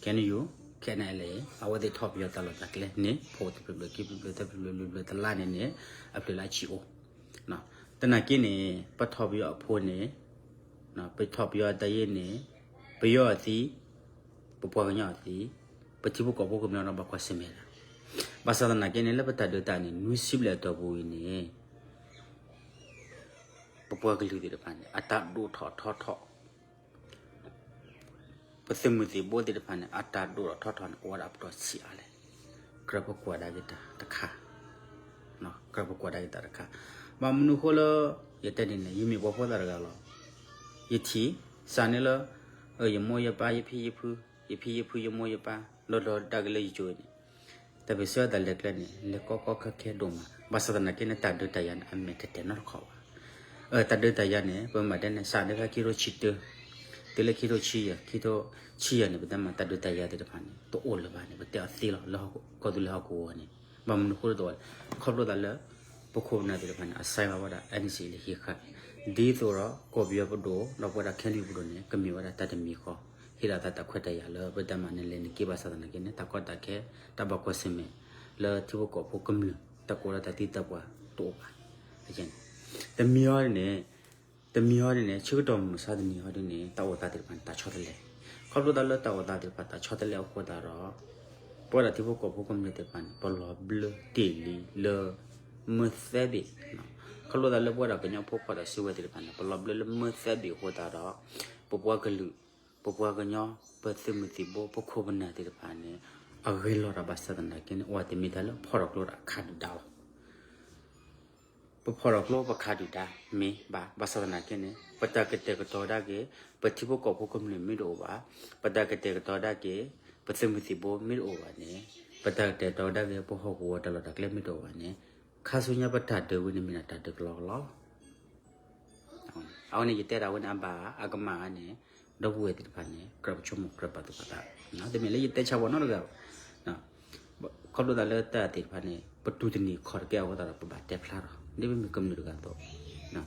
KNU KNLA အဝဲသ့ၣ်ထီၣ်ပယီၤတၢ်လီၢ်တၢ်ကျဲန့ၣ် ဖိတဖျၢၣ်ဖျၢၣ်ခံဖျၢၣ်ဖျၢၣ်သၢဖျၢၣ်ဖျၢၣ်လွံၢ်ဖျၢၣ်တလါန့ၣ်န့ၣ် အဖျၢၣ်လၢအဆံအိၣ်, သနာ်က့န့ၣ် ပထီၣ်ပယီၤအဖိန့ၣ် ပထီၣ်ပယီၤအတၢ်ယ့န့ၣ် ပယီၤအသံ ပပှၤကညီအသံ ပထံဖိကီၢ်ဖိကမျၢၢ်ဒီးဘၣ်ကွၢ်ဆၢၣ်မဲာ်ဒၣ်, ဘၣ်ဆၣ်သနာ်က့န့ၣ် လၢပတၢ်ဒုးတၢ်န့ၣ် နွံဆံဘျဲၣ်အတီၢ်ပူၤအံၤန့ၣ် ပပှၤကလုာ်သ့ၣ်တဖၣ်န့ၣ် အတၢ်ဒိၣ်ထီၣ်ထီထီၣ် ပသုးမုၢ်သံၣ်ဘိသ့ၣ်တဖၣ်န့ၣ် အတၢ်ဒိၣ်ထီၣ်ထီထီၣ်န့ၣ် အိၣ်ဝဲဒၣ်အပတီၢ်ဆံးအါလဲၣ်, ကြၢးပကွၢ်ဒၣ်က့ၤတၢ်တခါ, ကြၢးပကွၢ်ဒၣ်က့ၤတၢ်တခါ, ဘၣ်မနုၤဃိလၢ ယတဲန့ၣ်န့ၣ် ယမ့ၢ်ပှၤဖိသၣ်တဂၤလီၤ, ယထံၣ် စးန့ၣ်လၢ ယမိၢ်ယပၢ် ယဖံယဖု ယဖံယဖု ယမိၢ်ယပၢ် လီၤဒီးတၢ်က့ၤလၢယကၠိအံၤန့ၣ် တၢ်ပ့ၤဆၢတၢ်လဲၤကျဲန့ၣ် လဲၤကီကီခဲခဲဒိၣ်မး, ဘၣ်ဆၣ်သနာ်က့န့ၣ် တၢ်ဒုးတၢ်ယၤန့ၣ် အမဲာ်တတဲာ်နီတခီဘၣ်. တၢ်ဒုးတၢ်ယၤန့ၣ် ပမ့ၢ်တဲန့ၣ် စးန့ၣ်ဖဲခံထိဆံတၢ တုၤလၢခံထိဆံယဲၢ် ခံထိဆံယဲၢ်န့ၣ် ပတဲမး တၢ်ဒုးတၢ်ယၤသ့ၣ်တဖၣ်န့ၣ် တအိၣ်လၢၤဘၣ်န့ၣ် ပတဲအီၤသ့လီၤ လၢကီၢ်သူလ့ၤဟီၣ်ကဝီၤန့ၣ်, ဘၣ်မနုၤဃိတဝဲ ခီဖျိသးလၢ ပခိၣ်ပနၢ်သ့ၣ်တဖၣ်န့ၣ် အစဲဘၣ်ဝဲဒၣ် NCA လၢဟံးဃာ်, ဒ်သိးဒီး ကီၢ်ပယီၤပဒိၣ် ဒီးပဝဲဒၣ် KNU ပဒိၣ်န့ၣ် ကမ့ၢ်ဝဲဒၣ်တၢ်တမံၤဃီ, ဟ့ၣ်ဒၣ်သးတၢ်ခွဲးတၢ်ယာ်လၢ ပတဲမး နလဲၤနက့ၤဘၣ်ဆၣ်သနာ်က့န့ၣ် တၢ်ကီတၢ်ခဲ တၢ်ဘၣ်ကွၢ်ဆၢၣ်မဲာ် လၢထံဖိကီၢ်ဖိကမျၢၢ် တၢ်ကိးလၢတၢ်သံတၢ်ပှၢ်တအိၣ်ဘၣ်. တမံၤဟီဒ်န့ၣ် တမံၤဟီဒ်န့ၣ် ဆၢကတီၢ်မုၢ်မဆါတနံၤဟီဒ်န့ၣ် တၢ်အိၣ်သးသ့ၣ်တဖၣ်န့ၣ် တၢ်ဆီတလဲ, ခီဖျိသးလၢတၢ်အိၣ်သးသ့ၣ်တဖၣ် တၢ်ဆီတလဲအဃိသတးဒီး ပဝဲဒၣ်ထံဖိကီၢ်ဖိကမျၢၢ်သ့ၣ်တဖၣ်န့ၣ် ပလီၤဘျၢတ့ၢ်လံလၢ မၢသၢဘ့ၣ်, ခီဖျိသးလၢပဝဲဒၣ်ကညီဖိဖီၣ်တၢ်စုဝဲသ့ၣ်တဖၣ်န့ၣ် ပလီၤဘျၢလၢမၢသၢဘ့ၣ်အဃိသတးဒီး ပပှၤကလုာ် ပပှၤကညီ ပသုးမုၢ်သံၣ်ဘိ ပခိၣ်ပနၢ်သ့ၣ်တဖၣ်န့ၣ် အဂဲၤလီၤတၢ်ဘၣ်ဆၣ်သနာ်က့န့ၣ် အိၣ်ဝဲတမ့ၢ်တၢ်လၢဖီၣ်ထီၣ်ကျိတၢ်ခးဒုၣ်ဒါလီၤ. ပဖီၣ်ထီၣ်ကျိပခးဒုၣ်ဒါမ့ၢ်ဘၣ် ဘၣ်ဆၣ်သနာ်က့န့ၣ် ပတၢ်ကတဲာ်ကတီၤဒၣ်က့ၤ ပထံဖိကီၢ်ဖိကမျၢၢ်မ့ၢ်တအိၣ်ဘၣ်, ပတၢ်ကတဲာ်ကတီၤဒၣ်က့ၤ ပသုးမုၢ်သံၣ်ဘိမ့ၢ်တအိၣ်ဘၣ်န့ၣ်, ပတၢ်ကတဲာ်ကတီၤဒၣ်က့ၤ ပဟီၣ်ကဝီၤတၢ်လီၢ်တၢ်ကျဲမ့ၢ်တအိၣ်ဘၣ်န့ၣ်, ခါဆူညါပတၢ်ဒုးဝဲန့ၣ်မ့ၢ်ဒၣ်တၢ်ဒုးကလီကလီလီၤ. အဝဲန့ၣ်ယတဲဒၣ်ဝဲန့ၣ်အဘၣ်အကမၣ်ဧါန့ၣ်, ဒီပုၢ်ဝဲၢ်သ့ၣ်တဖၣ်န့ၣ် ကြၢးပဆိကမိၣ်ကြၢးပာ်သူၣ်ပာ်သး, တမ့ၢ်လၢယတဲဆါပှၤနီတဂၤဘၣ်. ခီဖျိသးလၢတၢ်သ့ၣ်တဖၣ်န့ၣ် ပတူၢ်တန့ၢ်ခီၣ်တကဲအဃိသတးဒီး ပဘၣ်တဲဖျါထီၣ် ဒ်ပမ့ၢ်ကမျၢၢ်တဂၤအသိး,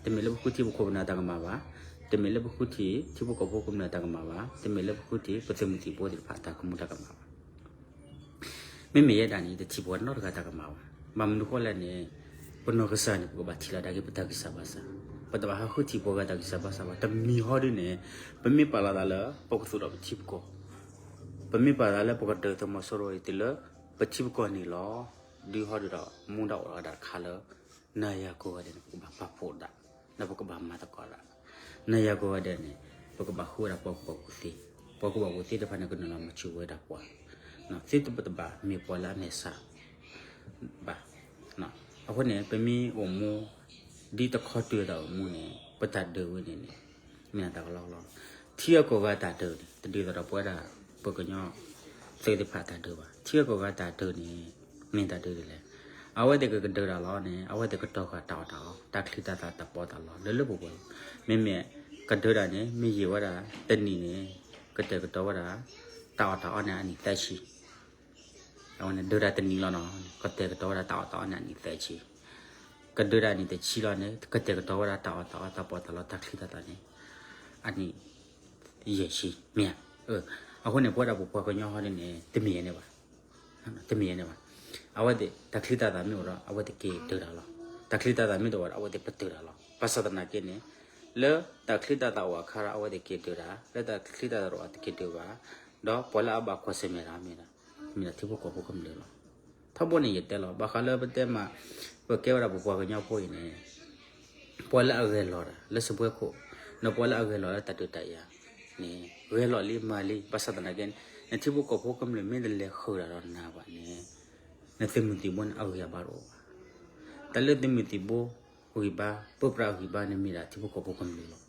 တမ့ၢ်လၢပဃုထံပခိၣ်ပနၢ်တၢ်ကမၣ်ဘၣ်, တမ့ၢ်လၢပဃုထံ ထံဖိကီၢ်ဖိကမျၢၢ်တၢ်ကမၣ်ဘၣ်, တမ့ၢ်လၢပဃုထံ ပသုးမုၢ်သံၣ်ဘိသ့ၣ်တဖၣ်တၢ်ကမူတၢ်ကမၣ်ဘၣ်. မ့မ့ၢ်ယဲဒၣ်န့ၣ် ယတထံၣ်ပှၤနီတဂၤတၢ်ကမၣ်ဘၣ်. ဘၣ်မနုၤဃိလဲၣ်န့ၣ် ပနီၢ်ကစၢ်န့ၣ် ပကဘၣ်ထံၣ်လီၤဒၣ်က့ၤပတၢ်ဂံၢ်စၢ်ဘါစၢ်, ပတဘၣ်ဟးဃုထံၣ်ပှၤဂၤတၢ်ဂံၢ်စၢ်ဘါစၢ်ဘၣ်. တမံၤဟီဒ်န့ၣ် ပမ့ၢ်ပာ်လီၤသးလၢ ပကသူၣ်ထီၣ်ပထံပကီၢ်, ပမ့ၢ်ပာ်လီၤသးလၢပကဒုးသုးမီၤစိရိၤအံၤတုၤလၢ ပထံပကီၢ်န့ၣ်လီၤ. ဒုးဟီဒုးဒီး မူဒါအိၣ်ဒၣ်တခါလၢ နၤယၤကိးဂၤဒဲးန့ၣ် ပကဘၣ်ပာ်ဖှိၣ်ဒၣ်, ဒီးပကဘၣ်မၤသကိးဒၣ်, နၤယၤကိးဂၤဒဲးန့ၣ် ပကဘၣ်ဃုဝဲဒၣ်ပှၤကူၣ်ဘၣ်ကူၣ်သ့, ပှၤကူၣ်ဘၣ်ကူၣ်သ့သ့ၣ်တဖၣ်န့ၣ် ကနုာ်လီၤမၤစၢၤဝဲဒၣ်ပှၤ, သုတပတဘၣ်မ့ၢ်ပှၤလၢအမဲာ်ဆှးဘၣ်. အဃိန့ၣ် ပမ့ၢ်အိၣ်မူ ဒ်တခီတုၤတၢ်အိၣ်မူန့ၣ် ပတၢ်ဒုးဝဲန့ၣ်န့ၣ် မ့ၢ်တၢ်ကလီကလီလီၤ. ထံအကိးဂၤတၢ်ဒုးန့ၣ် တဒ်သိးဒီးပဝဲဒၣ် ပကညီသုးသ့ၣ်တဖၣ်တၢ်ဒုးဘၣ်. ထံအကိးဂၤတၢ်ဒုးန့ၣ် မ့ၢ်တၢ်ဒုးဒ်လဲၣ်. အဝဲသ့ၣ်ကကဒုးတၢ်လီၤန့ၣ် အဝဲသ့ၣ်ကတီၤဃာ်တၢ်အီၣ်တၢ်အီ တၢ်ချံတၢ်သၣ်တၢ်ပီးတၢ်လီ လၢလၢပှဲၤပှဲၤလီၤ. မ့မ့ၢ်ကဒုးတၢ်န့ၣ် မ့ၢ်ယံာ်ဝဲဒၣ်တနံၣ်န့ၣ် ကတဲာ်ကတီၤဝဲဒၣ် တၢ်အီၣ်တၢ်အီန့ၣ်အနံၣ်သၢဆံ အဝဲန့ၣ်ဒုးတၢ်တနံၣ်လီၤနီၤ ကတဲာ်ကတီၤဝဲဒၣ်တၢ်အီၣ်တၢ်အီန့ၣ်အနံၣ်သၢဆံ, ကဒုးတၢ်အနံၣ်တဆံလီၤန့ၣ် ကတဲာ်ကတီၤဝဲဒၣ်တၢ်အီၣ်တၢ်အီတၢ်ပီးတၢ်လီတၢ်ချံတၢ်သၣ်န့ၣ် အနံၣ်ယဲၢ်ဆံ မ့ၢ်ဧါ. အဃိန့ၣ် ပဝဲဒၣ်ပပှၤကညီဟီဒ်န့ၣ် တမ့ၢ်ယဲန့ၣ်ဘၣ်, တမ့ၢ်ယဲန့ၣ်ဘၣ်. အဝဲသ့ၣ်တၢ်ချံတၢ်သၣ်မ့ၢ်အိၣ်ဒီး အဝဲသ့ၣ်က့ၤဒုးတၢ်လီၤ. တၢ်ချံတၢ်သၣ်မ့ၢ်တအိၣ်ဒီး အဝဲသ့ၣ်ပတုာ်တၢ်လီၤ. ဘၣ်ဆၣ်သနာ်က့န့ၣ် လၢတၢ်ချံတၢ်သၣ်အိၣ်အခါဒီး အဝဲသ့ၣ်က့ၤဒုးတၢ်, လၢတၢ်ချံတၢ်သၣ်တအိၣ်တက့ၤဒုးဘၣ်, ဒီးပှၤလၢအဘၣ်ကွၢ်ဆၢၣ်မဲာ်တၢ်မ့ၢ်ဒၣ် မ့ၢ်ဒၣ်ထံဖိကီၢ်ဖိကမျၢၢ်လီၤ. ထီဘိန့ၣ်ယတဲလီၤ ဘၣ်ဃးလၢပတဲမး ပကဲဝဲဒၣ်ပပှၤကညီဖိအံၤန့ၣ် ပှၤလၢအဂဲၤလီၤတၢ်လၢစပွဲခိၣ်, ဒီးပှၤလၢအဂဲၤလီၤလၢတၢ်ဒုးတၢ်ယၤန့ၣ် ဂဲၤလီၤလံမၤလံ ဘၣ်ဆၣ်သနာ်က့န့ၣ် နထံဖိကီၢ်ဖိကမျၢၢ်မ့ၢ်တလဲၤဃုာ်တၢ်ဒီးနၤဘၣ်န့ၣ် နသုးမုၢ်သံၣ်ဘိန့ၣ် အဂံၢ်အဘါတအိၣ်ဘၣ်. တၢ်လၢသုးမုၢ်သံၣ်ဘိဂံၢ်ဘါ ပၢပြးဂံၢ်ဘါန့ၣ်မ့ၢ်ဒၣ်ထံဖိကီၢ်ဖိကမျၢၢ်လီၤ.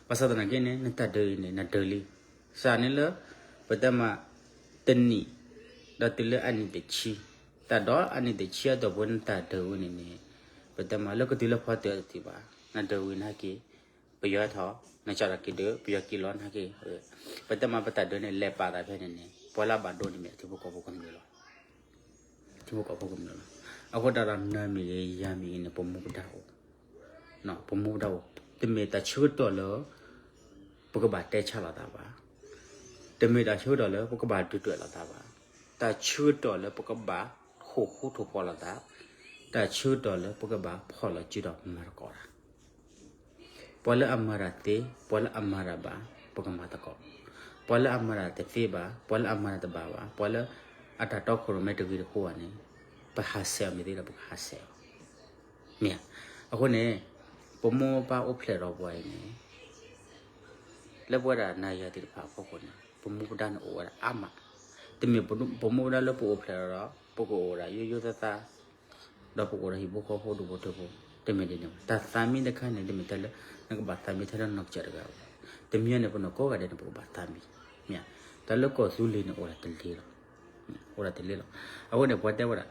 ဘၣ်ဆၣ်သနာ်က့န့ၣ် နတၢ်ဒုးအံၤန့ၣ် နဒုးလံ. စးန့ၣ်လၢ ပတဲမး တနံၣ် ဒီးတုၤလၢအနံၣ်တဆံ, တၢ်ဒီးအနံၣ်တဆံအတီၢ်ပူၤန့ၣ်တၢ်ဒုးဝဲန့ၣ်န့ၣ် ပတဲမးလၢကတုၤလၢဖီတၢၣ်တထံၣ်ဘၣ်, နဒုးဝံၤနဟဲက့ၤ ပယီၤထီၣ် နစးထီၣ်က့ၤဒုး ပယီၤက့ၤလီၤနဟဲက့ၤ, ပတဲမးပတၢ်ဒုးန့ၣ် လဲၤပာ်သးဖဲန့ၣ်န့ၣ် ပှၤလၢအဘၣ်ဒိန့ၣ်မ့ၢ်ထံဖိကီၢ်ဖိကမျၢၢ်လီၤ. ထံဖိကီၢ်ဖိကမျၢၢ်လီၤ. အဃိသတးဒီးနၤမ့ၢ်ဂ့ၤ ယၤမ့ၢ်ဂ့ၤန့ၣ် ပမူပဒါအိၣ်, ပမူပဒါအိၣ်, တမ့ၢ်တၢ်ဆၢကတီၢ်လၢ ပကဘၣ်တဲဆါလိာ်သးဘၣ်. တမ့ၢ်တၢ်ဆၢကတီၢ်လၢပကဘၣ်ဒုၣ်ဒွဲၣ်လိာ်သးဘၣ်. တၢ်ဆၢကတီၢ်လၢပကဘၣ်ထိၣ်ဃူထိၣ်ဖိးလိာ်သး, တၢ်ဆၢကတီၢ်လၢပကဘၣ်ဖီၣ်လီၤစုဒီးမၤသကိးတၢ်. ပှၤလၢအမၤတၢ်သ့, ပှၤလၢအမၤတၢ်ဘၣ်, ပကမၤသကိး. ပှၤလၢအမၤတၢ်တသ့ဘၣ်, ပှၤလၢအမၤတၢ်တဘၣ်ဘၣ်, ပှၤလၢအတၢ်တီခိၣ်ရိၣ်မဲတဂ့ၤတဃိဘၣ်န့ၣ်, ပဟးဆှဲးအီၤမ့ၢ်သ့ဒီး ပကဟးဆှဲးအီၤ. မ့ၢ်ဧါ. အဃိန့ၣ် ပမိၢ်ပပၢ်အိၣ်ဖျဲၣ်ဒီးပှၤအံၤန့ၣ် လၢပဝဲဒၣ်နၤယၤသ့ၣ်တဖၣ်အဖီခိၣ်န့ၣ် ပမူပဒါန့ၣ်အိၣ်ဝဲဒၣ်အါမး. တမ့ၢ်ပမူပဒါလၢပအိၣ်ဖျဲၣ်ဒီး ပကအိၣ်ဒၣ်ယိယိသးသး, ဒီးပကအိၣ်ဒီးဟံၣ်ဖိဃီဖိဒူၣ်ဖိထၢဖိ, တမ့ၢ်ဒ်န့ၣ်ဘၣ်. တၢ်သးမံတခါန့ၣ် တမ့ၢ်ထဲလၢ နကဘၣ်သးမံထဲလၢနီၢ်ကစၢ်တဂၤဘၣ်. တမံၤန့ၣ် ပနီၢ်ကိးဂၤဒဲးန့ၣ် ပကဘၣ်သးမံ. မ့ၢ်ဧါ. တၢ်လၢကီၢ်သူလ့ၤန့ၣ် အိၣ်ဒၣ်တလ့ၤလီၤ. အိၣ်ဒၣ်တလ့ၤလီၤ. အဃိန့ၣ် ပှၤတဲဝဲဒၣ်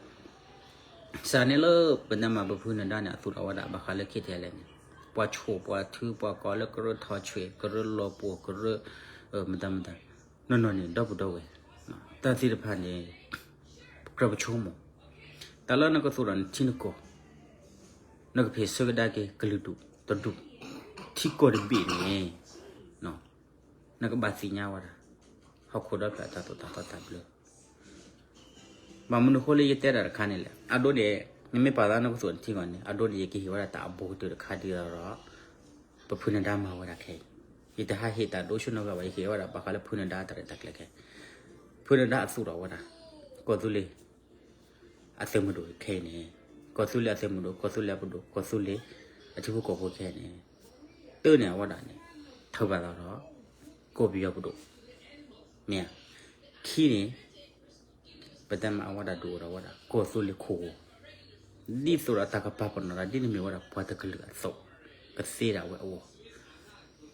စးန့ၣ်လၢပနမၤပဖုနဒါန့ၣ် အသူၣ်ထီၣ်ဝဲဒၣ် ဘၣ်ဃးလၢ ခ့ထဲလဲၣ် န့ၣ်, ပှၤဆိၣ်ပှၤထု ပှၤကိးလၢကရၢထီၣ်ဆွံၣ် ကရၢလီၤပှီၢ် ကရၢ မတၤမတၤ, နီၢ်နီၢ်န့ၣ် ဒီပုၢ်ဒီဝဲၢ်, တၢ်သ့ၣ်တဖၣ်န့ၣ် ကြၢးပဆိကမိၣ်, တၢ်လၢနကသူၣ်ထီၣ်နထံနကီၢ်, နကဖ့ၣ်ဆၢကဒါက့ၤ ကလုာ်ဒူၣ်တဒူၣ် ထံကီၢ်တဘ့ၣ်န့ၣ် နကဘၣ်သ့ၣ်ညါဝဲဒၣ် ဟီၣ်ခိၣ်ဒီဖျၢၣ်အတၢ်သိၣ်တၢ်သီတၢ်ဘျၢ ဘၣ်မနုၤအဃိလၢယတဲတၢ်တခါန့ၣ်လဲၣ်. အဒိန့ၣ် နမ့ၢ်ပာ်သးနကသူၣ်နထံကီၢ်န့ၣ် အဒိန့ၣ် ယကဟ့ၣ်ဝဲဒၣ်တၢ်အဘူးကတၢၢ်တခါဒ်သိးဒီး ပဖုနဒါမၤဝဲဒၣ်ခဲအံၤ, ယတဟးဟ့ၣ်တၢ်ဒိဆူၣ်နီတဂၤဘၣ်. ယဟ့ၣ်ဝဲဒၣ်ဘၣ်ဃးလၢဖုနဒါတၢ်ရဲၣ်တၢ်ကျဲၤခဲ, ဖုနဒါအသူၣ်ထီၣ်ဝဲဒၣ် ကီၢ်သူလ့ၤ အသုးမုၢ်ဒိၣ်ခဲအံၤန့ၣ်, ကီၢ်သူလ့ၤအသုးမုၢ်ဒိၣ် ကီၢ်သူလ့ၤအပဒိၣ် ကီၢ်သူလ့ၤ အထံဖိကီၢ်ဖိခဲအံၤန့ၣ်, တၢ်န့ၣ်အဝဲဒၣ်န့ၣ် ထုးဘၣ်သးဒီး ကီၢ်ပယီၤပဒိၣ်, မ့ၢ်ဧါ. ခံန့ၣ် ပတဲမးအဝဲဒၣ်ဒုးအိၣ်ဒီးဝဲဒၣ် ကီၢ်သူလ့ၤခိၣ်ဂီၤ, ဒ်သိးဒီးတၢ်ကပာ်ပနီၣ်တၢ် ဒ်နမ့ၢ်ဝဲဒၣ်ပှၤတကလုာ်အသိး, ကသ့ဒၣ်ဝဲအဂီၢ်,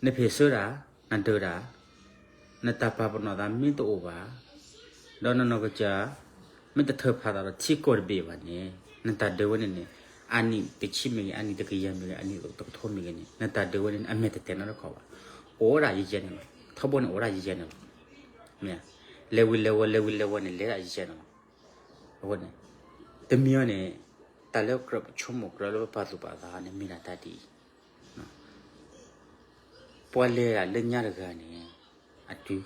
နဖ့ၣ်ဆၢတၢ်, နဒုးတၢ်, နတၢ်ပာ်ပနီၣ်သးမ့ၢ်တအိၣ်ဘၣ်, ဒီးနနီၢ်ကစၢ် မ့ၢ်တထုးဖးသးဒီးထံကီၢ်တဘ့ၣ်ဘၣ်န့ၣ်, နတၢ်ဒုးဝဲန့ၣ်န့ၣ် အနံၣ်တဆံမ့ၢ်ဂ့ၤ, အနံၣ်တကယၤမ့ၢ်ဂ့ၤ, အနံၣ်တကထိမ့ၢ်ဂ့ၤန့ၣ်, နတၢ်ဒုးဝဲန့ၣ် အမဲာ်တတဲာ်နီတခီၣ်ဘၣ်. အိၣ်ဝဲဒၣ်ယဲယဲန့ၣ်လီၤ. ထီဘိန့ၣ်အိၣ်ဝဲဒၣ်ယဲယဲန့ၣ်လီၤ. မ့ၢ် လဲၤဝံၤလဲၤဝီၤ လဲၤဝံၤလဲၤဝီၤန့ၣ် လဲၤဒၣ်ယဲယဲန့ၣ်လီၤ. အဃိန့ၣ် တမံၤအံၤန့ၣ် တၢ်လၢကြၢးပဆိကမိၣ်ကြၢးလၢပပာ်သူၣ်ပာ်သးန့ၣ် မ့ၢ်ဒၣ်တၢ်ဒ်အံၤ, ပှၤလဲၤဒၣ်လၢညါတဂၤန့ၣ် အတုၤ,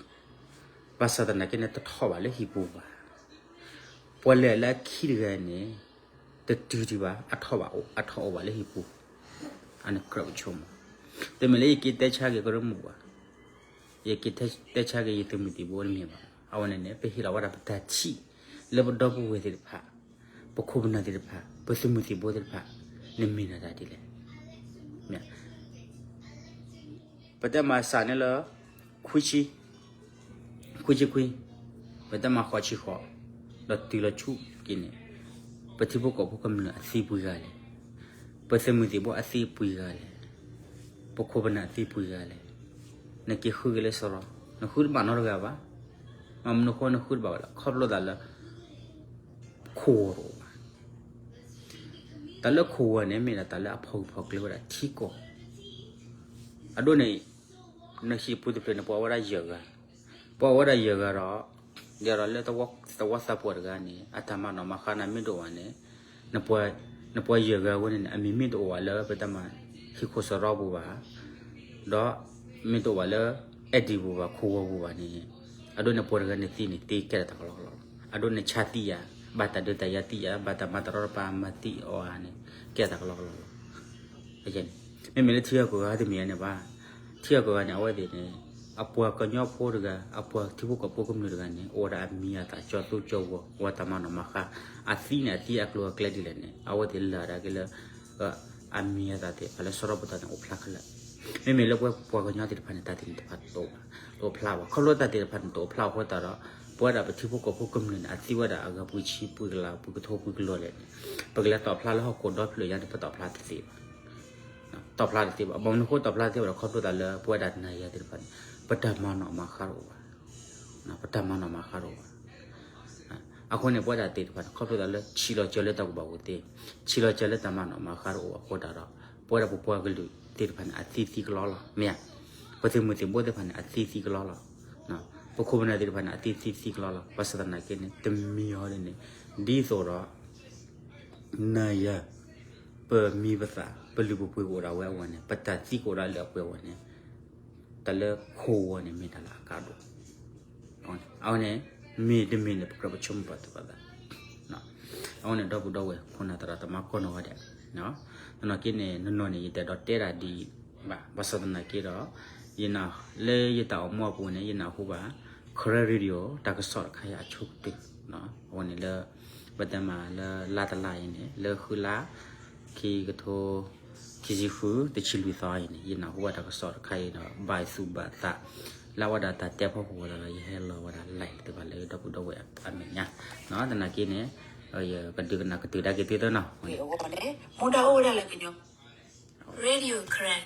ဘၣ်ဆၣ်သနာ်က့န့ၣ် တထီၣ်ဘၣ်လၢဟံၣ်ပူၤဘၣ်. ပှၤလဲၤလၢအခံတဂၤန့ၣ် တတုၤဒံးဘၣ်, အထီၣ်ဘၣ်, အထီၣ်အိၣ်ဘၣ်လၢဟံၣ်ပူၤ, အန့ၣ်ကြၢးပဆိကမိၣ်. တမ့ၢ်လၢယက့ၤတဲဆါက့ၤကရၢမိၢ်ပှၢ်, ယက့ၤတဲဆါက့ၤယသုးမုၢ်သံၣ်ဘိတမ့ၢ်ဘၣ်. အဝဲန့ၣ်န့ၣ် ပဟ့ၣ်လီၤဝဲဒၣ်ပတၢ်ထံၣ် လၢပဒီပုၢ်ဝဲၢ်သ့ၣ်တဖၣ်, ပခိၣ်ပနၢ်သ့ၣ်တဖၣ်, ပသုးမုၢ်သံၣ်ဘိသ့ၣ်တဖၣ်, နမ့ၢ်နၤတၢ်ဒ်လဲၣ်. ပတဲမးစးန့ၣ်လၢ ခွံဆံ, ခွံဆံခွံ, ပတဲမးဃိးဆံဃိး, ဒီးတုၤလီၤဆူက့ၤန့ၣ်, ပထံဖိကီၢ်ဖိကမျၢၢ်အသံပှဲၤဂၤလဲၣ်, ပသုးမုၢ်သံၣ်ဘိအသံပှဲၤဂၤလဲၣ်, ပခိၣ်ပနၢ်အသံပှဲၤဂၤလဲၣ်. နက့ၤဃုက့ၤလၢစရီ, နဃုတဘၣ်နီတဂၤဘၣ်. မ့ၢ်မနုၤအဃိနဃုတဘၣ်ဘၣ်လဲၣ်, ခီဖျိသးလၢ ခိၣ်ဂီၤတအိၣ်ဘၣ်. တၢ်လၢခိၣ်ဂီၤန့ၣ် မ့ၢ်ဒၣ်တၢ်လၢအဖီၣ်ဂၢၢ်ဖီၣ်ကျၢၤဝဲဒၣ်ထံကီၢ်. အဒိန့ၣ် နဟံၣ်ပူၤတဖျၢၣ်န့ၣ် ပှၤဝဲဒၣ်ယဲၢ်ဂၤ, ပှၤဝဲဒၣ်ယဲၢ်ဂၤဒီး, ဒီးလၢသဝီသးပှၢ်တဂၤန့ၣ် အတၢ်မၤနီၣ်မၤဃါနၤမ့ၢ်တအိၣ်ဘၣ်န့ၣ်, နပှၤယဲၢ်ဂၤဝဲန့ၣ်န့ၣ် အမံၤမ့ၢ်တအိၣ်ဘၣ်လၢပတဲမး ဟံၣ်ခိၣ်စရီပူၤဘၣ်, ဒီးမ့ၢ်တအိၣ်ဘၣ်လၢ အဲၣ်ဒံၣ်ပူၤဘၣ် ခိၣ်ဂီၤပူၤဘၣ်န့ၣ်, အဒိန့ၣ်ပှၤတဂၤန့ၣ်သံန့ၣ် သံကဲထီၣ်တၢ်ကလီကလီလီၤ. အဒိန့ၣ်ဆါသံယၤ, ဘၣ်တၢ်ဒုးတၢ်ယၤသံယၤ, ဘၣ်တၢ်မၤတရီတပါမၤသံအီၤဧါန့ၣ် ကဲထီၣ်တၢ်ကလီကလီလီၤ. မ့မ့ၢ်လၢထံဂၤကီၢ်ဂၤတမ့ၢ်န့ၣ်ဘၣ်. ထံဂၤကီၢ်ဂၤန့ၣ် အဝဲသ့ၣ်န့ၣ် အပှၤကညီဖိတဂၤ, အပှၤထံဖိကီၢ်ဖိကမျၢၢ်တဂၤန့ၣ် အိၣ်ဝဲဒၣ်အမံၤအသၣ် ကၠီသူကၠီဂီၤ, အိၣ်ဝဲတၢ်မၤနီၣ်မၤဃါ, အသံန့ၣ် အသံအကျိၤအကျဲဒ်လဲၣ်န့ၣ် အဝဲသ့ၣ်လၢာ်ဒၣ်က့ၤလၢ အမံၤအသၣ်သ့ၣ်တဖၣ်လၢစရီပူၤတဖၣ်န့ၣ် အိၣ်ဖျါခဲလၢာ်. မ့မ့ၢ်လၢပဝဲပှၤကညီသ့ၣ်တဖၣ်န့ၣ် တၢ်သ့ၣ်တဖၣ်တအိၣ်ဘၣ်, တအိၣ်ဖျါဘၣ်. ခီဖျိတၢ်သ့ၣ်တဖၣ်န့ၣ် တအိၣ်ဖျါအဃိသတးဒီး ပဝဲဒၣ်ပထံဖိကီၢ်ဖိကမျၢၢ်န့ၣ် အသံဝဲဒၣ်အဂၤပှဲၤဆံပှဲၤကလး ပှဲၤကထိပှဲၤကလီၤလဲၣ်န့ၣ် ပကလဲၤတီၣ်ဖျါလၢဟီၣ်ခိၣ်ဒီဖျၢၣ်ညါန့ၣ် ပတီၣ်ဖျါတသ့ဘၣ်. တီၣ်ဖျါတသ့ဘၣ်. ဘၣ်မနုၤအဃိတီၣ်ဖျါတသ့ဘၣ်ဒီး ခီဖျိသးလၢပဝဲဒၣ်နၤယၤသ့ၣ်တဖၣ်န့ၣ် ပတၢ်မၤနီၣ်မၤဃါတအိၣ်ဘၣ်. ပတၢ်မၤနီၣ်မၤဃါတအိၣ်ဘၣ်. အဃိန့ၣ် ပဝဲဒၣ်သ့ၣ်တဖၣ်န့ၣ် ခီဖျိသးလၢ ဆံးလီၤစၢၤလၢတၢ်ကူၣ်ဘၣ်ကူၣ်သ့, ဆံးလီၤစၢၤလၢတၢ်မၤနီၣ်မၤဃါတအိၣ်အဃိသတးဒီး ပဝဲဒၣ်ပပှၤကလုာ်သ့ၣ်တဖၣ်န့ၣ် အသံသံကလီလီၤ. မ့ၢ်ဧါ. ပသုးမုၢ်သံၣ်ဘိသ့ၣ်တဖၣ်န့ၣ် အသံသံကလီလီၤ. ပခိၣ်ပနၢ်သ့ၣ်တဖၣ်န့ၣ် အသံသံသံကလီလီၤ. ဘၣ်ဆၣ်သနာ်က့န့ၣ် တမံၤအီၤဒ်န့ၣ် ဒ်သိးဒီး နၤယၤ ပမံၤပသၣ် ပလုၢ်ပပှ့ၤကအိၣ်ဒၣ်ဝဲအဂီၢ်န့ၣ် ပတၢ်သံကအိၣ်ဒၣ်လၢအပှဲၤအဂီၢ်န့ၣ် တၢ်လၢခိၣ်ဝီၤန့ၣ် မ့ၢ်တၢ်လၢအကါဒိၣ်, အဝဲန့ၣ် မ့ၢ်တမ့ၢ်န့ၣ် ပကြၢးပဆိကမိၣ်ပာ်သူၣ်ပာ်သး, အဝဲန့ၣ် ဒီပုၢ်ဒီဝဲၢ် ခိၣ်နၢ်သရၣ်သမါကိးနီၢ်ဂၤဒဲး, သနာ်က့န့ၣ် နီၢ်နီၢ်န့ၣ် ယတအဲၣ်ဒိးတဲဒၣ်ဒ်အံၤဘၣ်, ဘၣ်ဆၣ်သနာ်က့ဒီး ယနာ် လၢယတၢ်အိၣ်မူအပူၤန့ၣ် ယနၢ်ဟူဘၣ် Karen Radio တၢ်ကစီၣ်တခါအံၤအဆိကတၢၢ်, အဝဲန့ၣ်လၢ ပတဲမးလၢလါတလါအံၤန့ၣ် လၢဃုလါ ခံကထိ ခံဆံဃု တဆံလွံၢ်သီအံၤန့ၣ် ယနၢ်ဟူဘၣ်တၢ်ကစီၣ်တခါအံၤဒီး ဘၣ်သူၣ်ဘၣ်သး လၢအဝဲဒၣ်တၢ်တဲဖီခိၣ်အဃိသတးဒီး ယဟဲလီၤဝဲဒၣ် live သ့ၣ်တဖၣ်လၢဒီပုၢ်ဒီဝဲၢ်အမဲာ်ညါ, သနာ်က့န့ၣ် ယကဒုးကနၣ်ကတုၤဒၣ်က့ၤသုသနီၤ မူဒါအိၣ်ဝဲဒၣ်လၢကညီ Radio Karen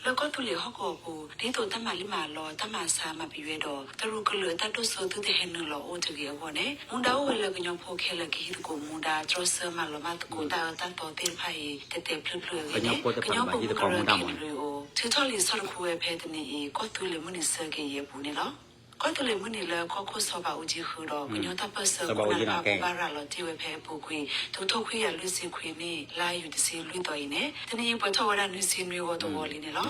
လၢကီၢ်သူလ့ၤဟီၣ်ကဝီၤပူၤ ဒ်သိးတၢ်မၤလံမၤလီ တၢ်မၤဆါမၤပယွဲဒီး တရူးကလုာ်အတၢ်ဒိၣ်စိသုတဟဲနုာ်လီၤအိၣ်တဂ့ၤအဂီၢ်န့ၣ် မူဒါအိၣ်ဝဲလၢကညီဖိခဲလၢာ်ကဟံးသကိးမူဒါ တြီဆၢမၤလီၤမၢ်သကိးတၢ်အၢတၢ်သီသ့ၣ်တဖၣ်အံၤ တဲတဲဖျုဖျုအဂ့ၢ်န့ၣ် ကညီဖိမုၢ်ကရၢ KWO ထုးထီၣ်လံာ်ဆီၣ်တခူဝဲဖဲတနံၤအံၤ ကီၢ်သူလ့ၤမုၢ်နံၤဆၢက့ၤအံၤအပူၤန့ၣ်လီၤ. ကီၢ်သူလ့ၤမုၢ်နံၤလၢကီၢ်ခိၣ်စီၤဘးအူကၠံဃုာ်ဒီး ကညီတၢ်ပၢၢ်ဆၢခိၣ်နၢ်တဖၣ်ဘိးဘၣ်ရၤလီၤတ့ၢ်ဝဲဖဲအပူၤကွံာ် တကထိခွံကယၤလွံၢ်ဆံခွံနံၣ် လါယူၤတဆံလွံၢ်သီအံၤန့ၣ် တနံၤအံၤပှဲၤထီၣ်ဝဲဒၣ်နွံဆံနွံဂီၤတဂီၤလံန့ၣ်လီၤ.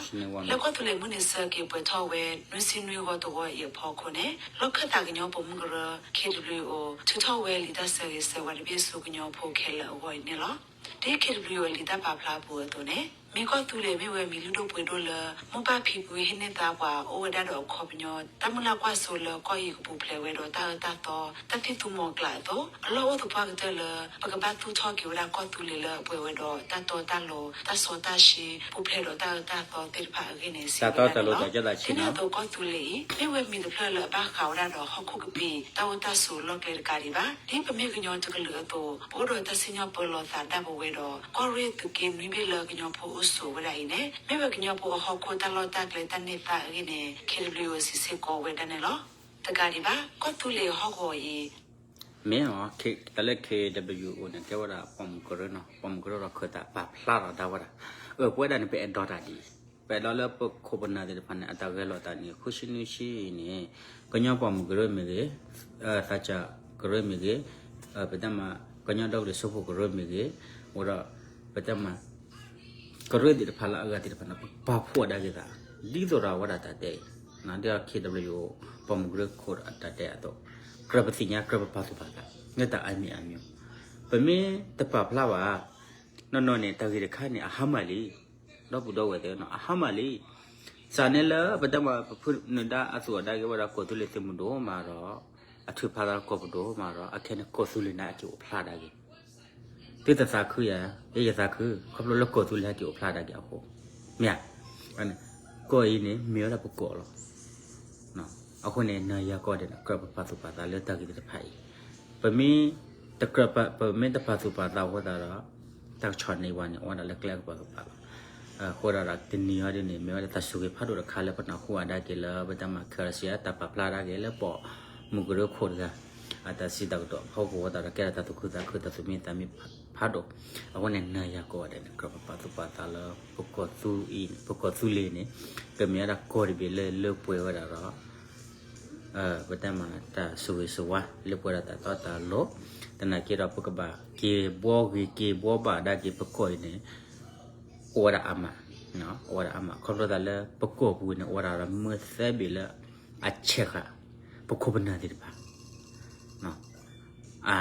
လၢကီၢ်သူလ့ၤမုၢ်နံၤဆၢက့ၤပှဲၤထီၣ်ဝဲ နွံဆံနွံဂီၤတဂီၤအံၤအဖီခိၣ်န့ၣ် လီၢ်ခၢၣ်သးကညီဖိမုၢ်ကရၢ KWO ထုးထီၣ်ဝဲလံာ်တၢ်ဆၢဂ့ၤဆၢဝါတဘ့ၣ်ဆူကညီဖိခဲလၢာ်အဂီၢ်အံၤန့ၣ်လီၤ. ဒ် KWO လံာ်တၢ်ပာ်ဖျါအပူၤအသိးန့ၣ် မ့ၢ်ကီၢ်သူလ့ၤမ့ၢ်ဝဲမံၤလုၢ်ဒိၣ်ပှ့ၤဒိၣ်လၢ မိၢ်ပၢ်ဖံဖုဟ့ၣ်န့ၢ်သါပှၤ အိၣ်ဝဲဒၣ်ဒီးအခီပညီ တၢ်မုၢ်လၢ်ကွၢ်စိလၢကီၢ်အံၤကပူၤဖျဲးဝဲဒီးတၢ်အၢတၢ်သီ တၢ်ဖံးသူမီၤကျၢ်အသိး အလီၢ်အိၣ်သပှၢ်ကတၢၢ်လၢ ပကဘၣ်သူၣ်ထီၣ်က့ၤဝဲဒၣ်ကီၢ်သူလ့ၤလၢအပှဲၤဝဲဒီးတၢ်တီတၢ်လိၤ တၢ်စီတၢ်ဆှံ ပူၤဖျဲးဒီးတၢ်အၢတၢ်သီသ့ၣ်တဖၣ်အဂ့ၢ်န့ၣ် စံးဝဲဒၣ်န့ၣ်လီၤ. ဒ်န့ၣ်အသိးကီၢ်သူလ့ၤအံၤ မ့ၢ်ဝဲမံၤတဖျၢၣ်လၢအဘၣ်ဃးဝဲဒၣ်ဒီးဟီၣ်ခိၣ်ကပံာ် တၢ်အိၣ်တၢ်ဆိးလီၢ်ကျဲတကးဒံးဘၣ်. ဒ်ပမ့ၢ်ကညီတကလုာ်အသိး ပအိၣ်ဒီးတၢ်စံၣ်ညီၣ်ပၢလီၤသးဒၣ်ပဝဲဒီး ကီၢ်ရ့ၣ်သုးက့နွံဘ့ၣ်လၢကညီဖိအိၣ်ဆိးဝဲဒၣ်အံၤန့ၣ် မ့ၢ်ဝဲကညီဖိအဟီၣ်ခိၣ်တၢ်လီၢ်တၢ်ကျဲတၢ်န့ၢ်သါအဂ့ၢ်န့ၣ် KWO စံးဆ့ၣ်ကီးဝဲဒၣ်န့ၣ်လီၤ. တကးဒံးဘၣ် ကီၢ်သူလ့ၤဟီၣ်ကဝီၤအံၤ မ့ၢ်အီၤ တၢ်လၢ KWO န့ၣ် ကဲဝဲဒၣ်ပိာ်မုၣ်ကရၢနီၤ, ပိာ်မုၣ်ကရၢဒီးခၢၣ်သးပာ်ဖျါထီၣ်ဒၣ်ဝဲဒၣ်, အၢ ပဝဲဒၣ်န့ၣ် ပအဲၣ်ဒိးတၢ်ဒ်အံၤ, ပအဲၣ်ဒိးလၢပခိၣ်ပနၢ်သ့ၣ်တဖၣ်န့ၣ် အတၢ်ဂဲၤလိာ်သးန့ၣ် ဃုဆံနွံဆံအံၤန့ၣ် ကညီပိာ်မုၣ်ကရၢမ့ၢ်ဂ့ၤ, သးစၢ်ကရၢမ့ၢ်ဂ့ၤ, ပတဲမး ကညီဒီကလုာ်စၢဖှိၣ်ကရၢမ့ၢ်ဂ့ၤ, ဝဲဒီး ပတဲမး ကရၢသ့ၣ်တဖၣ်လၢအဂၤသ့ၣ်တဖၣ်န့ၣ် ပပာ်ဖှိၣ်ဒၣ်က့ၤသး, ဒ်သိးဒီးဝဲဒၣ်တၢ်တဲအံၤ, ဒ် KWO ပိာ်မုၣ်ကရၢခိၣ်ဒီးအတၢ်တဲအသိး, ကြၢးပသ့ၣ်ညါ ကြၢးပပာ်သူၣ်ပာ်သး, လၢတၢ်အါမံၤအါမံၤ, ပမ့ၢ်တပာ်ဖျါဘၣ်, နီၢ်နီၢ်န့ၣ် တၢ်ဂ့ၢ်တခါန့ၣ် အဟါမၢ်လံ, ဒီပုၢ်ဒီဝဲၢ်သ့ၣ်နီၤ အဟါမၢ်လံ, စးန့ၣ်လၢပတဲမး ပဖုနၢၤဒါအသူၣ်အဒါက့ၤဝဲဒၣ်ကီၢ်သူလ့ၤသုးမုၢ်ဒိၣ်မးဒီး အထုးဖးသးကီၢ်ပဒိၣ်မးဒီး အခဲန့ၣ်ကီၢ်သူလ့ၤန့ၣ် အက့ၤအိၣ်ဖျါဒၣ်က့ၤ သုတသးခုယၤ, ယဲယသးခု, ခီဖျိလၢကီၢ်သူလ့ၤဟဲက့ၤအိၣ်ဖျါဒၣ်က့ၤအဃိ, မ့ၢ်ဧါ, ကီၢ်အံၤန့ၣ် မ့ၢ်ဝဲဒၣ်ပကီၢ်လီၤ. အဃိန့ၣ် နၤယၤကိးဂၤဒဲးန့ၣ် ကြၢးပပာ်သူၣ်ပာ်သးလၢတၢ်ဂ့ၢ်သ့ၣ်တဖၣ်အံၤ, ပမ့ၢ်တကြၢးပ, ပမ့ၢ်တပာ်သူၣ်ပာ်သးအဃိသတးဒီး တၢ်ကဆီၣ်န့ၢ်ဝဲန့ၣ် အိၣ်ဝဲဒၣ်လၢကျဲကပာ်သူၣ်ပာ်သးလီၤ. အဃိဒၣ်ဒီး တနံၤအံၤဒ်န့ၣ် မ့ၢ်ဝဲဒၣ်တၢ်ဆိၣ်ဂ့ၤဖးဒိၣ်တခါလၢပနၢ်ဟူဝဲဒၣ်က့ၤလၢ ပတဲမး ခဲလၢာ်စံး တၢ်ပာ်ဖျါဒၣ်က့ၤလၢပိာ်မုၣ်ကရၢခိၣ်တဂၤ အတၢ်စံးတၢ်ကတိၤအဖီခိၣ်အဃိသတးဒီး ကဲဒၣ်တၢ်သူၣ်ခုသးခု တၢ်သူၣ်မံသးမံဖးဒိၣ်, အဃိန့ၣ် နၤယၤကိးဂၤဒဲးန့ၣ် ကြၢးပပာ်သူၣ်ပာ်သးလၢ ပကီၢ်သူအံၤန့ၣ် ပကီၢ်သူလ့ၤန့ၣ် ကမ့ၢ်ဝဲဒၣ်ကီၢ်တဘ့ၣ်လၢလၢပှဲၤဝဲဒၣ်ဒီး ပတဲမးတၢ်ဆိၣ်ဂ့ၤဆိၣ်ဝါ လၢပှဲၤဒီးတၢ်တီတၢ်လိၤ, သနာ်က့ဒီး ပကဘၣ်က့ၤဘှီဂ့ၤက့ၤဘှီဘၣ်ဒၣ်က့ၤပကီၢ်အံၤန့ၣ် အိၣ်ဝဲဒၣ်အါမး, အိၣ်ဝဲဒၣ်အါမး ခီဖျိသးလၢပကီၢ်ပူၤန့ၣ် အိၣ်ဝဲဒၣ်ဒီးမုၢ်သၢဘ့ၣ်လၢအဆဲးဃာ် ပခိၣ်ပနၢ်သ့ၣ်တဖၣ် အါ,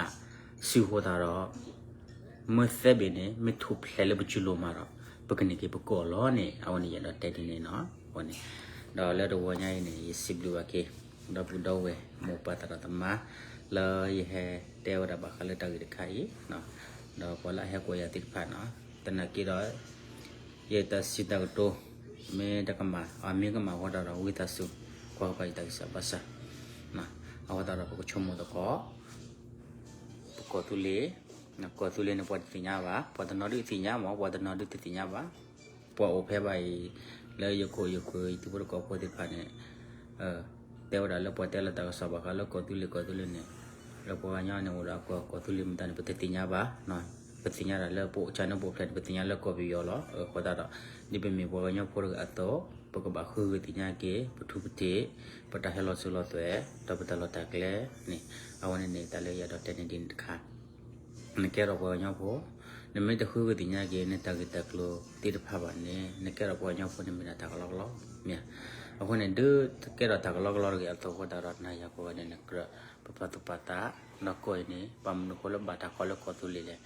စံးဃိသးဒီး မုၢ်သၢဘ့ၣ်န့ၣ် မ့ၢ်ထူၣ်ဖျဲးလၢပစုလိၤမးဒီး ပကန့ၢ်က့ၤပကီၢ်လီၤန့ၣ် အဝဲန့ၣ်ယအဲၣ်ဒိးတဲဒ်န့ၣ်နီၤ, အဝဲန့ၣ်, ဒီးလၢတဂီၤညါအံၤန့ၣ် ယစံးဘျုးဘၣ်က့ၤ ဒီပုၢ်ဒီဝဲၢ် မိၢ်ပၢ်သရၣ်သမါ လၢယဟဲတဲဝဲဒၣ်ဘၣ်ဃးလၢတၢ်ဂ့ၢ်တခါအံၤ, ဒီးပှၤလၢအဟဲကွၢ်ယၤသ့ၣ်တဖၣ်နီၤ, သနာ်က့ဒီး ယတၢ်စံးတၢ်ကတိၤ မ့ၢ်တကမၣ် အမ့ၢ်ကမၣ်ဃိဒၣ်ဒီး ဝံသးစူၤ ကွၢ်ကပၤယတၢ်ကစီၣ်ဘၣ်ဆၣ်, အဃိသတးဒီးပကဆိကမိၣ်သကိး ပကီၢ်သူလ့ၤ, ကီၢ်သူလ့ၤန့ၣ် ပှၤတသ့ၣ်ညါဘၣ်, ပှၤတနီၤဒုးသ့ၣ်ညါမး, ပှၤတနီၤဒုးတသ့ၣ်ညါဘၣ်, ပှၤအိၣ်ဖဲဘၣ်အံၤ လၢယခိၣ်ယဃၢၤ ယတံၤဖိသကိးဖိသ့ၣ်တဖၣ်န့ၣ် တဲဝဲဒၣ်လၢပှၤတဲလီၤတၢ်ကစီၣ်ဘၣ်ဃးလၢကီၢ်သူလ့ၤ ကီၢ်သူလ့ၤန့ၣ်, လၢပှၤကညီန့ၣ်အိၣ်ဒီးကီၢ်သူလ့ၤမတၤန့ၣ် ပတသ့ၣ်ညါဘၣ်, ပသ့ၣ်ညါဒၣ်လၢပအိၣ်ဆၣ်န့ၣ် ပအိၣ်ဖျဲၣ်န့ၣ် ပသ့ၣ်ညါလၢကီၢ်ပယီၤလီၤ, အဃိသတးဒီး ဒ်ပမ့ၢ်ပှၤကညီဖိတဂၤအသိး ပကဘၣ်ဃုဂ့ၤသ့ၣ်ညါက့ၤ ပထူပတ့ၢ် ပတၢ်ဟဲလီၤစိၤလီၤသွဲၣ် ဒီးပတၢ်လီၢ်တၢ်ကျဲန့ၣ်, အဝဲန့ၣ်န့ၣ် တၢ်လၢယအဲၣ်ဒိးတဲန့ၣ်ဒ်န့ၣ်တခါ နကဲထီၣ်ပှၤကညီဖိ, နမ့ၢ်တဃုကသ့ၣ်ညါက့ၤ နတၢ်ဂ့ၢ်တၢ်ကျိၤသ့ၣ်တဖၣ်ဘၣ်န့ၣ် နကဲထီၣ်ပှၤကညီဖိန့ၣ်မ့ၢ်ဒၣ်တၢ်ကလီကလီမ့ၢ်ဧါ. အဃိန့ၣ် ဒ်ကဲထီၣ်တၢ်ကလီကလီတဂ့ၤအသိးအဃိသတးဒီး နၤယၤကိးဂၤဒဲးန့ၣ် ကြၢးပပာ်သူၣ်ပာ်သး ဒီးကီၢ်အံၤန့ၣ် ဘၣ်မနုၤဃိလၢဘၣ်တၢ်ကိးလၢကီၢ်သူလ့ၤလဲၣ်.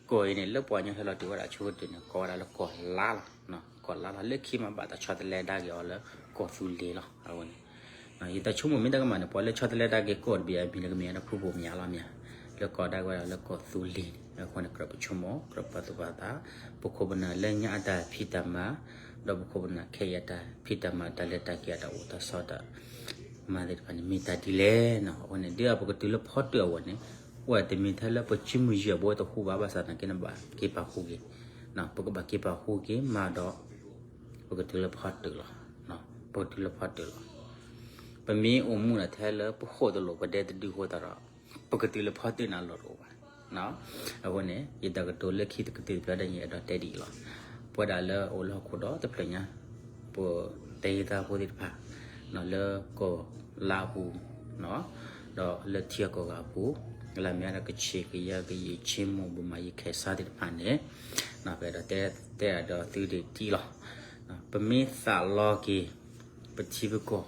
ကီၢ်အံၤန့ၣ် လၢပှၤကညီဟဲလီၤတုၤဝဲဒၣ်အဆိကတၢၢ်န့ၣ် ကိးဝဲဒၣ်လၢကီၢ်လါလီၤ. ကီၢ်လါလီၤ. လၢခံမ့ၢ်ဘၣ်တၢ်ဆီတလဲဒၣ်က့ၤအီၤလၢကီၢ်သူလ့ၤလီၤ. အဝဲန့ၣ် ယတၢ်ဆိကမိၣ်မ့ၢ်တၢ်ကမၣ်န့ၣ် ပှၤလၢဆီတလဲဒၣ်က့ၤကီၢ်တဘ့ၣ်အမံၤလၢကမ့ၢ်ဝဲဒၣ်ဖုဘိၣ်မၠးလီၤမ့ၢ်ဧါ, လၢကိးဒၣ်ဝဲဒၣ်လၢကီၢ်သူလ့ၤန့ၣ်. အဃိန့ၣ် ကြၢးပဆိကမိၣ် ကြၢးပာ်သူၣ်ပာ်သး ပခိၣ်ပနၢ်လၢညါအတၢ်ဖံးတၢ်မၤ ဒီးပခိၣ်ပနၢ်ခဲအံၤအတၢ်ဖံးတၢ်မၤ တၢ်လဲၤတၢ်က့ၤအတၢ်အိၣ်တၢ်ဆိးတၢ်မၤသ့ၣ်တဖၣ်န့ၣ် မ့ၢ်တၢ်ဒ်လဲၣ်နီၤ. အဃိန့ၣ် ဒ်အပကတုၤလၢဖီတၢၣ်အဂီၢ်န့ၣ် အိၣ်တမ့ၢ်ထဲလၢပစုမုၢ်ယဲၢ်ဘိတဟူဘၣ် ဘၣ်ဆၣ်သနာ်က့န့ၣ် ဘၣ်က့ၤပာ်ဃုက့ၤ, ပကဘၣ်က့ၤပာ်ဃုက့ၤမးဒီး ပကတုၤလၢဖီတၢၣ်လီၤ. ပကတုၤလၢဖီတၢၣ်လီၤ. ပမ့ၢ်အိၣ်မူဒၣ်ထဲလၢပဃိၣ်တလိာ်ပဒဲတဒုဃိသတးဒီး ပကတုၤလၢဖီတၢၣ်န့ၣ်အလီၢ်တအိၣ်ဘၣ်. အဃိန့ၣ် ယတၢ်ကတိၤလၢခံတကတၢၢ်တဖျၢၣ်ဒၣ်န့ၣ် ယအဲၣ်ဒိးတဲဒ်အံၤလီၤ. ပဝဲဒၣ်လၢအိၣ်လၢဟီၣ်ခိၣ်ဒီတဖျၢၣ်ညါ ပတၢ်ဟ့ၣ်သးဖိသ့ၣ်တဖၣ် လၢကီၢ်လါအပူၤ ဒီးလၢထံအကီၢ်ဂၤအပူၤ လၢမ့ၢ်ဝဲဒၣ်ကချ့ၣ် ကယၤ ကယံာ် ခ့မူ ဘိၣ်မး ယံၤ ခဲစါသ့ၣ်တဖၣ်န့ၣ် ပအဲၣ်ဒိးတဲ တဲဒၣ်ဒီးသုဒ်အံၤလီၤ. ပမ့ၢ်သးလီက့ၤ ပထံပကီၢ်,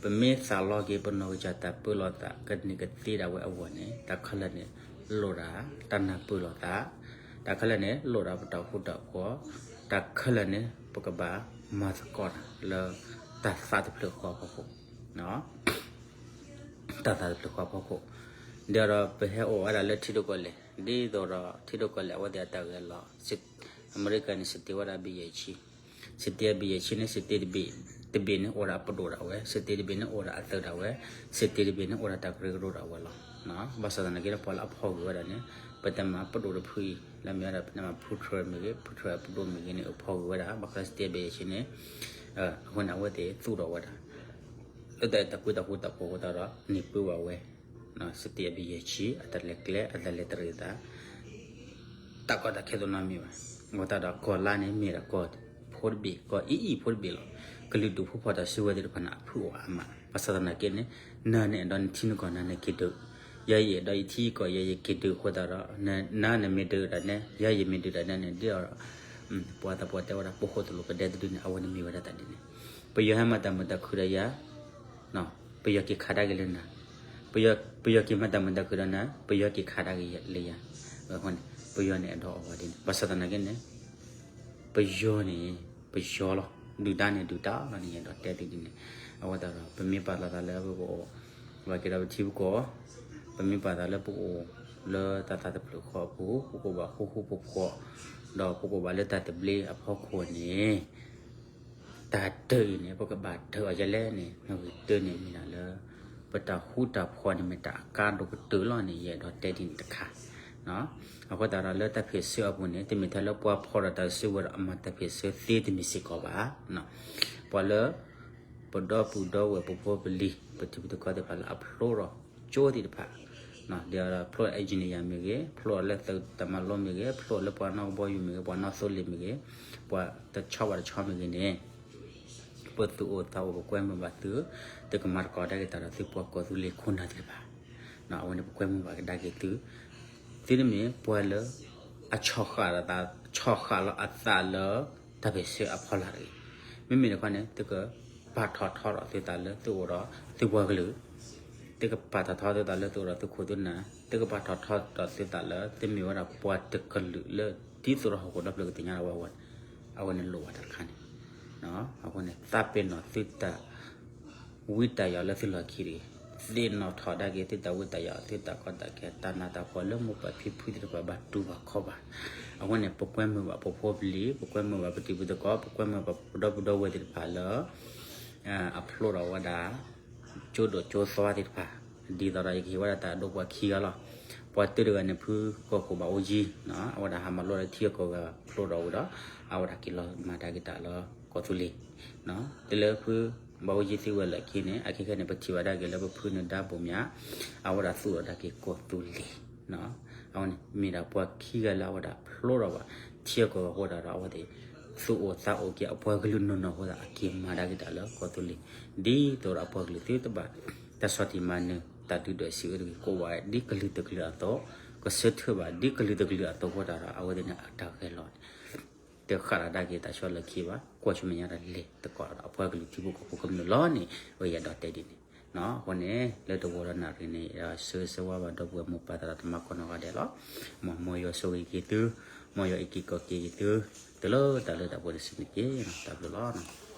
ပမ့ၢ်သးလီက့ၤ ပနီၢ်ကစၢ်တၢ်ပၢလီၤသး ကန့ၢ်ကသ့ဒၣ်ဝဲအဂီၢ်န့ၣ် တၢ်ခဲလၢာ်န့ၣ် လိၣ်ဒၣ်တၢ်နၢ်ပၢၢ်လိာ်သး, တၢ်ခဲလၢာ်န့ၣ် လိၣ်ဒၣ်ပတၢ်ဃူတၢ်ဖိး, တၢ်ခဲလၢာ်န့ၣ် ပကဘၣ်မၤသကိးတၢ်လၢတၢ်သးတဖျၢၣ်ဃီအဖီခိၣ် တၢ်သးတဖျၢၣ်ဃီအဖီခိၣ်, ဒီးပဟဲအိၣ်ဝဲဒၣ်လၢထံဒိၣ်ကီၢ်လဲၢ် ဒ်သိးဒီးထံဒိၣ်ကီၢ်လဲၢ်အဝဲသ့ၣ်အတၢ်ဂဲၤလီၤ, အမဲရကၤန့ၣ် စတ့ဝဲဒၣ်ဘံၣ်ယဲၢ်ဆံ, စတ့ဘံၣ်ယဲၢ်ဆံန့ၣ် စတ့တဘ့ၣ်, တဘ့ၣ်န့ၣ်အိၣ်ဒၣ်အပဒိၣ်ဒၣ်ဝဲ, စတ့တဘ့ၣ်န့ၣ်အိၣ်ဒၣ်အသုးဒၣ်ဝဲ, စတ့တဘ့ၣ်န့ၣ်အိၣ်ဒၣ်တၢ်ကရၢကရိဒၣ်ဝဲလီၤ. ဘၣ်ဆၣ်သနာ်က့ဒီး ပှၤလၢအဖီၣ်ဂၢၢ်ဝဲဒၣ်န့ၣ် ပတဲမးပဒိၣ်တဖုအံၤ လၢမ့ၢ်ဝဲဒၣ်ပတဲမး ဖုထြၢမ့ၢ်ဂ့ၤ ဖုထြၢအပဒိၣ်မ့ၢ်ဂ့ၤန့ၣ် အဖီၣ်ဂၢၢ်ဝဲဒၣ် ဘၣ်ဃးလၢစတ့ဘံၣ်ယဲၢ်ဆံန့ၣ် အဃိန့ၣ် အဝဲသ့ၣ်သူၣ်ထီၣ်ဝဲဒၣ် လၢတၢ်အဲၣ်တၢ်ကွံတၢ်ဃူတၢ်ဖိးအဃိသတးဒီး န့ၢ်ပၢဝဲ စတ့ဘံၣ်ယဲၢ်ဆံ အတၢ်လဲၤကျဲ အတၢ်လဲၤတရံးသး တၢ်ကီတၢ်ခဲတနီတမံၤဘၣ်. အဃိသတးဒီး ကီၢ်လါန့ၣ် မ့ၢ်ဒၣ်ကီၢ်ဖိတဘ့ၣ် ကီၢ်အံၤအံၤဖိတဘ့ၣ်လီၤ. ကလုာ်ဒူၣ်ဖိဖီၣ်တၢ်စုကဝဲၤသ့ၣ်တဖၣ်န့ၣ် အဖုၣ်အိၣ်အါမး ဘၣ်ဆၣ်သနာ်က့န့ၣ် နၤန့ၣ်အဲၣ်ဒိးနထံနကီၢ်နၤန့ၣ်က့ၤဒုး, ယၤယအဲၣ်ဒိးယထံယကီၢ်ယၤယက့ၤဒုးအဃိသတးဒီး နၤန့ၣ်မ့ၢ်ဒုးတၢ်နဲ ယၤယမ့ၢ်ဒုးတၢ်နဲန့ၣ် ဒ်အီၤ ပှၤသးပှၢ်တဲဝဲဒၣ် ပဃိၣ်တလိာ်ပဒဲတဒုန့ၣ် အဝဲန့ၣ်မ့ၢ်ဝဲဒၣ်တၢ်ဒ်န့ၣ်, ပယီၤဟဲမၤတၢ်မုာ်တၢ်ခုၣ်ဒီးယၤ ပယီၤက့ၤခးဒၣ်က့ၤလၢနၤ, ပယီၤက့ၤမၤတၢ်မုာ်တၢ်ခုၣ်ဒီးနၤ ပယီၤက့ၤခးဒၣ်က့ၤလၢယၤ, အဃိန့ၣ် ပယီၤန့ၣ်အဲၣ်ဒိးအီၤဝဲဒ်န့ၣ် ဘၣ်ဆၣ်သနာ်က့န့ၣ် ပယီၤန့ၣ် ပယီၤလီၤ, ဒုၣ်ဒါန့ၣ်ဒုၣ်ဒါလီၤန့ၣ် ယအဲၣ်ဒိးတဲသုဒ်န့ၣ်, အဃိသတးဒီး ပမ့ၢ်ပာ်လီၤသးလၢပကအိၣ် ဘၣ်က့ၤဒီးပထံပကီၢ်, ပမ့ၢ်ပာ်သးလၢပကအိၣ်လၢတၢ်သးတဖျၢၣ်ဃီအပူၤ ပကအိၣ်ဘၣ်ဃူဃူဖိးဖိး, ဒီးပကအိၣ်ဘၣ်လၢတၢ်သဘျ့အဖီခိၣ်န့ၣ် တၢ်တၢၢ်အံၤန့ၣ် ပကဘၣ်တၢၢ်အီၤယဲလဲၣ်န့ၣ် နဂ့ၢ်တၢၢ်န့ၣ်မ့ၢ်ဒၣ်လၢ ပတၢ်ဃူတၢ်ဖိးန့ၣ်မ့ၢ်တၢ်အကါဒိၣ်ကတၢၢ်လီၤန့ၣ် ယအဲၣ်ဒိးတဲဒ်န့ၣ်တခါ အဃိသတးဒီးလၢတၢ်ဖ့ၣ်ဆၢအပူၤန့ၣ် တမ့ၢ်ထဲလၢပှၤဖီၣ်ဒီးတၢ်စုကဝဲၤဒီးအမၤတၢ်ဖ့ၣ်ဆၢသ့တမ့ၢ်စ့ၢ်ကီးဘၣ်. ပှၤလၢ ပဒီပုၢ်ဒီဝဲၢ်ပဖိပလံၤ ပထံပသကိးသ့ၣ်တဖၣ်လၢအဖျိထီၣ်ကၠိသ့ၣ်တဖၣ်, ဒီးဖျိထီၣ် engineer မ့ၢ်ဂ့ၤ, ဖျိထီၣ်လၢသုးတၢ်မၤလိမ့ၢ်ဂ့ၤ, ဖျိထီၣ်လၢပှၤနီၣ်ကဘီယူၤမ့ၢ်ဂ့ၤ, ပှၤနီၣ်သိလ့ၣ်မ့ၢ်ဂ့ၤ, ပှၤတဆီဘၣ်တဆီမ့ၢ်ဂ့ၤန့ၣ် ပသူၣ်အိၣ်သးအိၣ် ပကွဲမုာ်ဘၣ်သု, သုကမၤသကိးဒၣ်က့ၤတၢ်ဒီးသုပှၤကီၢ်သူလ့ၤခိၣ်နၢ်သ့ၣ်တဖၣ်, အဝဲန့ၣ်ပကွဲမုာ်ဘၣ်ကဒါက့ၤသု, သုတမ့ၢ်ပှၤလၢ အဆီၣ်ဃာ်လီၤအသးလၢတၢ်ဖ့ၣ်ဆၢအဖီလာ်တဂ့ၤ. မ့မ့ၢ်တခီန့ၣ် သုကပာ်ထီၣ်ထီထီၣ်သုသးလၢသုအိၣ်ဒီးသုပှၤကလုာ်, သုကပာ်ထီၣ်ထီထီၣ်သုသးလၢသုအိၣ်ဒီးသုခိၣ်သုနၢ်, သုကပာ်ထီၣ်ထီထီၣ်သုသးလၢသုမ့ၢ်ဝဲဒၣ်ပှၤတကလုာ်လၢ ဒ်သိးဒီးဟီၣ်ခိၣ်ဒီဖျၢၣ်ကသ့ၣ်ညါလီၤဝဲအဂီၢ်န့ၣ်, အဝဲန့ၣ်လိၣ်ဘၣ်တၢ်တခါန့ၣ်. အဃိန့ၣ် သးပ့ၤနီၣ်သုတၢ် ဝံတၢ်ယိးလၢသုလီၢ်ခံတဂ့ၤ. သ့ၣ်နီၣ်ထီၣ်ဒၣ်က့ၤသုတၢ်ဝံတၢ်ယိး သုတၢ်ကီတၢ်ခဲ တၢ်နးတၢ်ဖှီၣ်လၢမိၢ်ပၢ်ဖံဖုသ့ၣ်တဖၣ်ဘၣ်တူၢ်ဘၣ်ခီၣ်ဘၣ်. အဃိန့ၣ် ပကွဲမုာ်ဘၣ်ပဖိပလံၤ, ပကွဲမုာ်ဘၣ်ပထံပသကိး, ပကွဲမုာ်ဘၣ်ပဒီပုၢ်ဒီဝဲၢ်သ့ၣ်တဖၣ်လၢ အဖျိထီၣ်ဝဲဒၣ် ကၠိဒိၣ်ကၠိသွါသ့ၣ်တဖၣ်, ဒ်သိးဒီးယကဟ့ၣ်ဝဲဒၣ်တၢ်ဒိပှၤခံဂၤလီၤ. ပှၤတၢတဂၤန့ၣ် ဖုကီၢ်ခိၣ်ဘၣ်အိၣ်ယံၤ, အဝဲဒၣ်ဟးမၤလိလၢထံအကီၢ်ဂၤဖျိထီၣ်ဝံၤဒီး အဝဲဒၣ်က့ၤလီၤမၤတၢ်က့ၤတၢ်လၢကီၢ်သူလ့ၤ, တုၤလၢဖုဘၣ်အိၣ်ယံၤသံဝဲလၢခံန့ၣ် အခဲခဲန့ၣ် ပထံၣ်ဘၣ်ဒၣ်က့ၤလၢပဖုနၢၤဒါဘိၣ်မၠး, အဝဲဒၣ်သူၣ်ထီၣ်ဒၣ်က့ၤကီၢ်သူလ့ၤ အဝဲန့ၣ် မ့ၢ်ဒၣ်ပှၤခံဂၤလၢအဝဲဒၣ်ဖျိထီၣ်ဘၣ် ထံအကီၢ်ဂၤအဃိသတးဒီး အဝဲသ့ၣ် သူၣ်အိၣ်သးအိၣ်က့ၤအပှၤကလုာ်နီၢ်နီၢ်အဃိသတး အက့ၤမၤဒၣ်က့ၤတၢ်လၢကီၢ်သူလ့ၤ, ဒ်သိးဒီးအပှၤကလုာ်သုတဘၣ် တၢ်ဆီၣ်တံၢ်မၤနၢၤ တၢ်ဒုၣ်ဒွဲၣ်စံးအၢတဂ့ၤ ကိးဝဲဒ်ကလုာ်တကလုာ်အသိး, ကဆၢထၢၣ်ဘၣ် ဒ်ကလုာ်တကလုာ်အသိးဃိသတးဒီး အဝဲသ့ၣ်န့ၣ်အတၢ်ဂဲၤလီၤန့ၣ် တဃၣ်လီၤဒၣ်က့ၤတၢ်ဆီလီၢ်ခံဘၣ်, ကွၢ်ဆူမဲာ်ညါတၢ်လဲၤသကိးဒီး အပှၤကလုာ်ထံဖိကီၢ်ဖိကမျၢၢ်လီၤန့ၣ် အဝဲယအဲၣ်ဒိးတဲဒ်န့ၣ်. အဃိန့ၣ် လၢတဝီၤဒီးနၣ်ရံၣ်န့ၣ် ယဆၢဂ့ၤဆၢဝါဘၣ်ဒီပုၢ်ဝဲၢ်မိၢ်ပၢ်သရၣ်သမါကိးနီၢ်ဂၤဒဲးလီၤ. မ်မ်ယွၤဆိၣ်ဂ့ၤက့ၤသု, မ်ယွၤအုၣ်က့ၤခီၣ်က့ၤက့ၤသု, တုၤလၢတၢ်လၢတၢ်ပှဲၤတစုန့ၣ်တက့ၢ်. တၢ်ဘျုးလီၤ.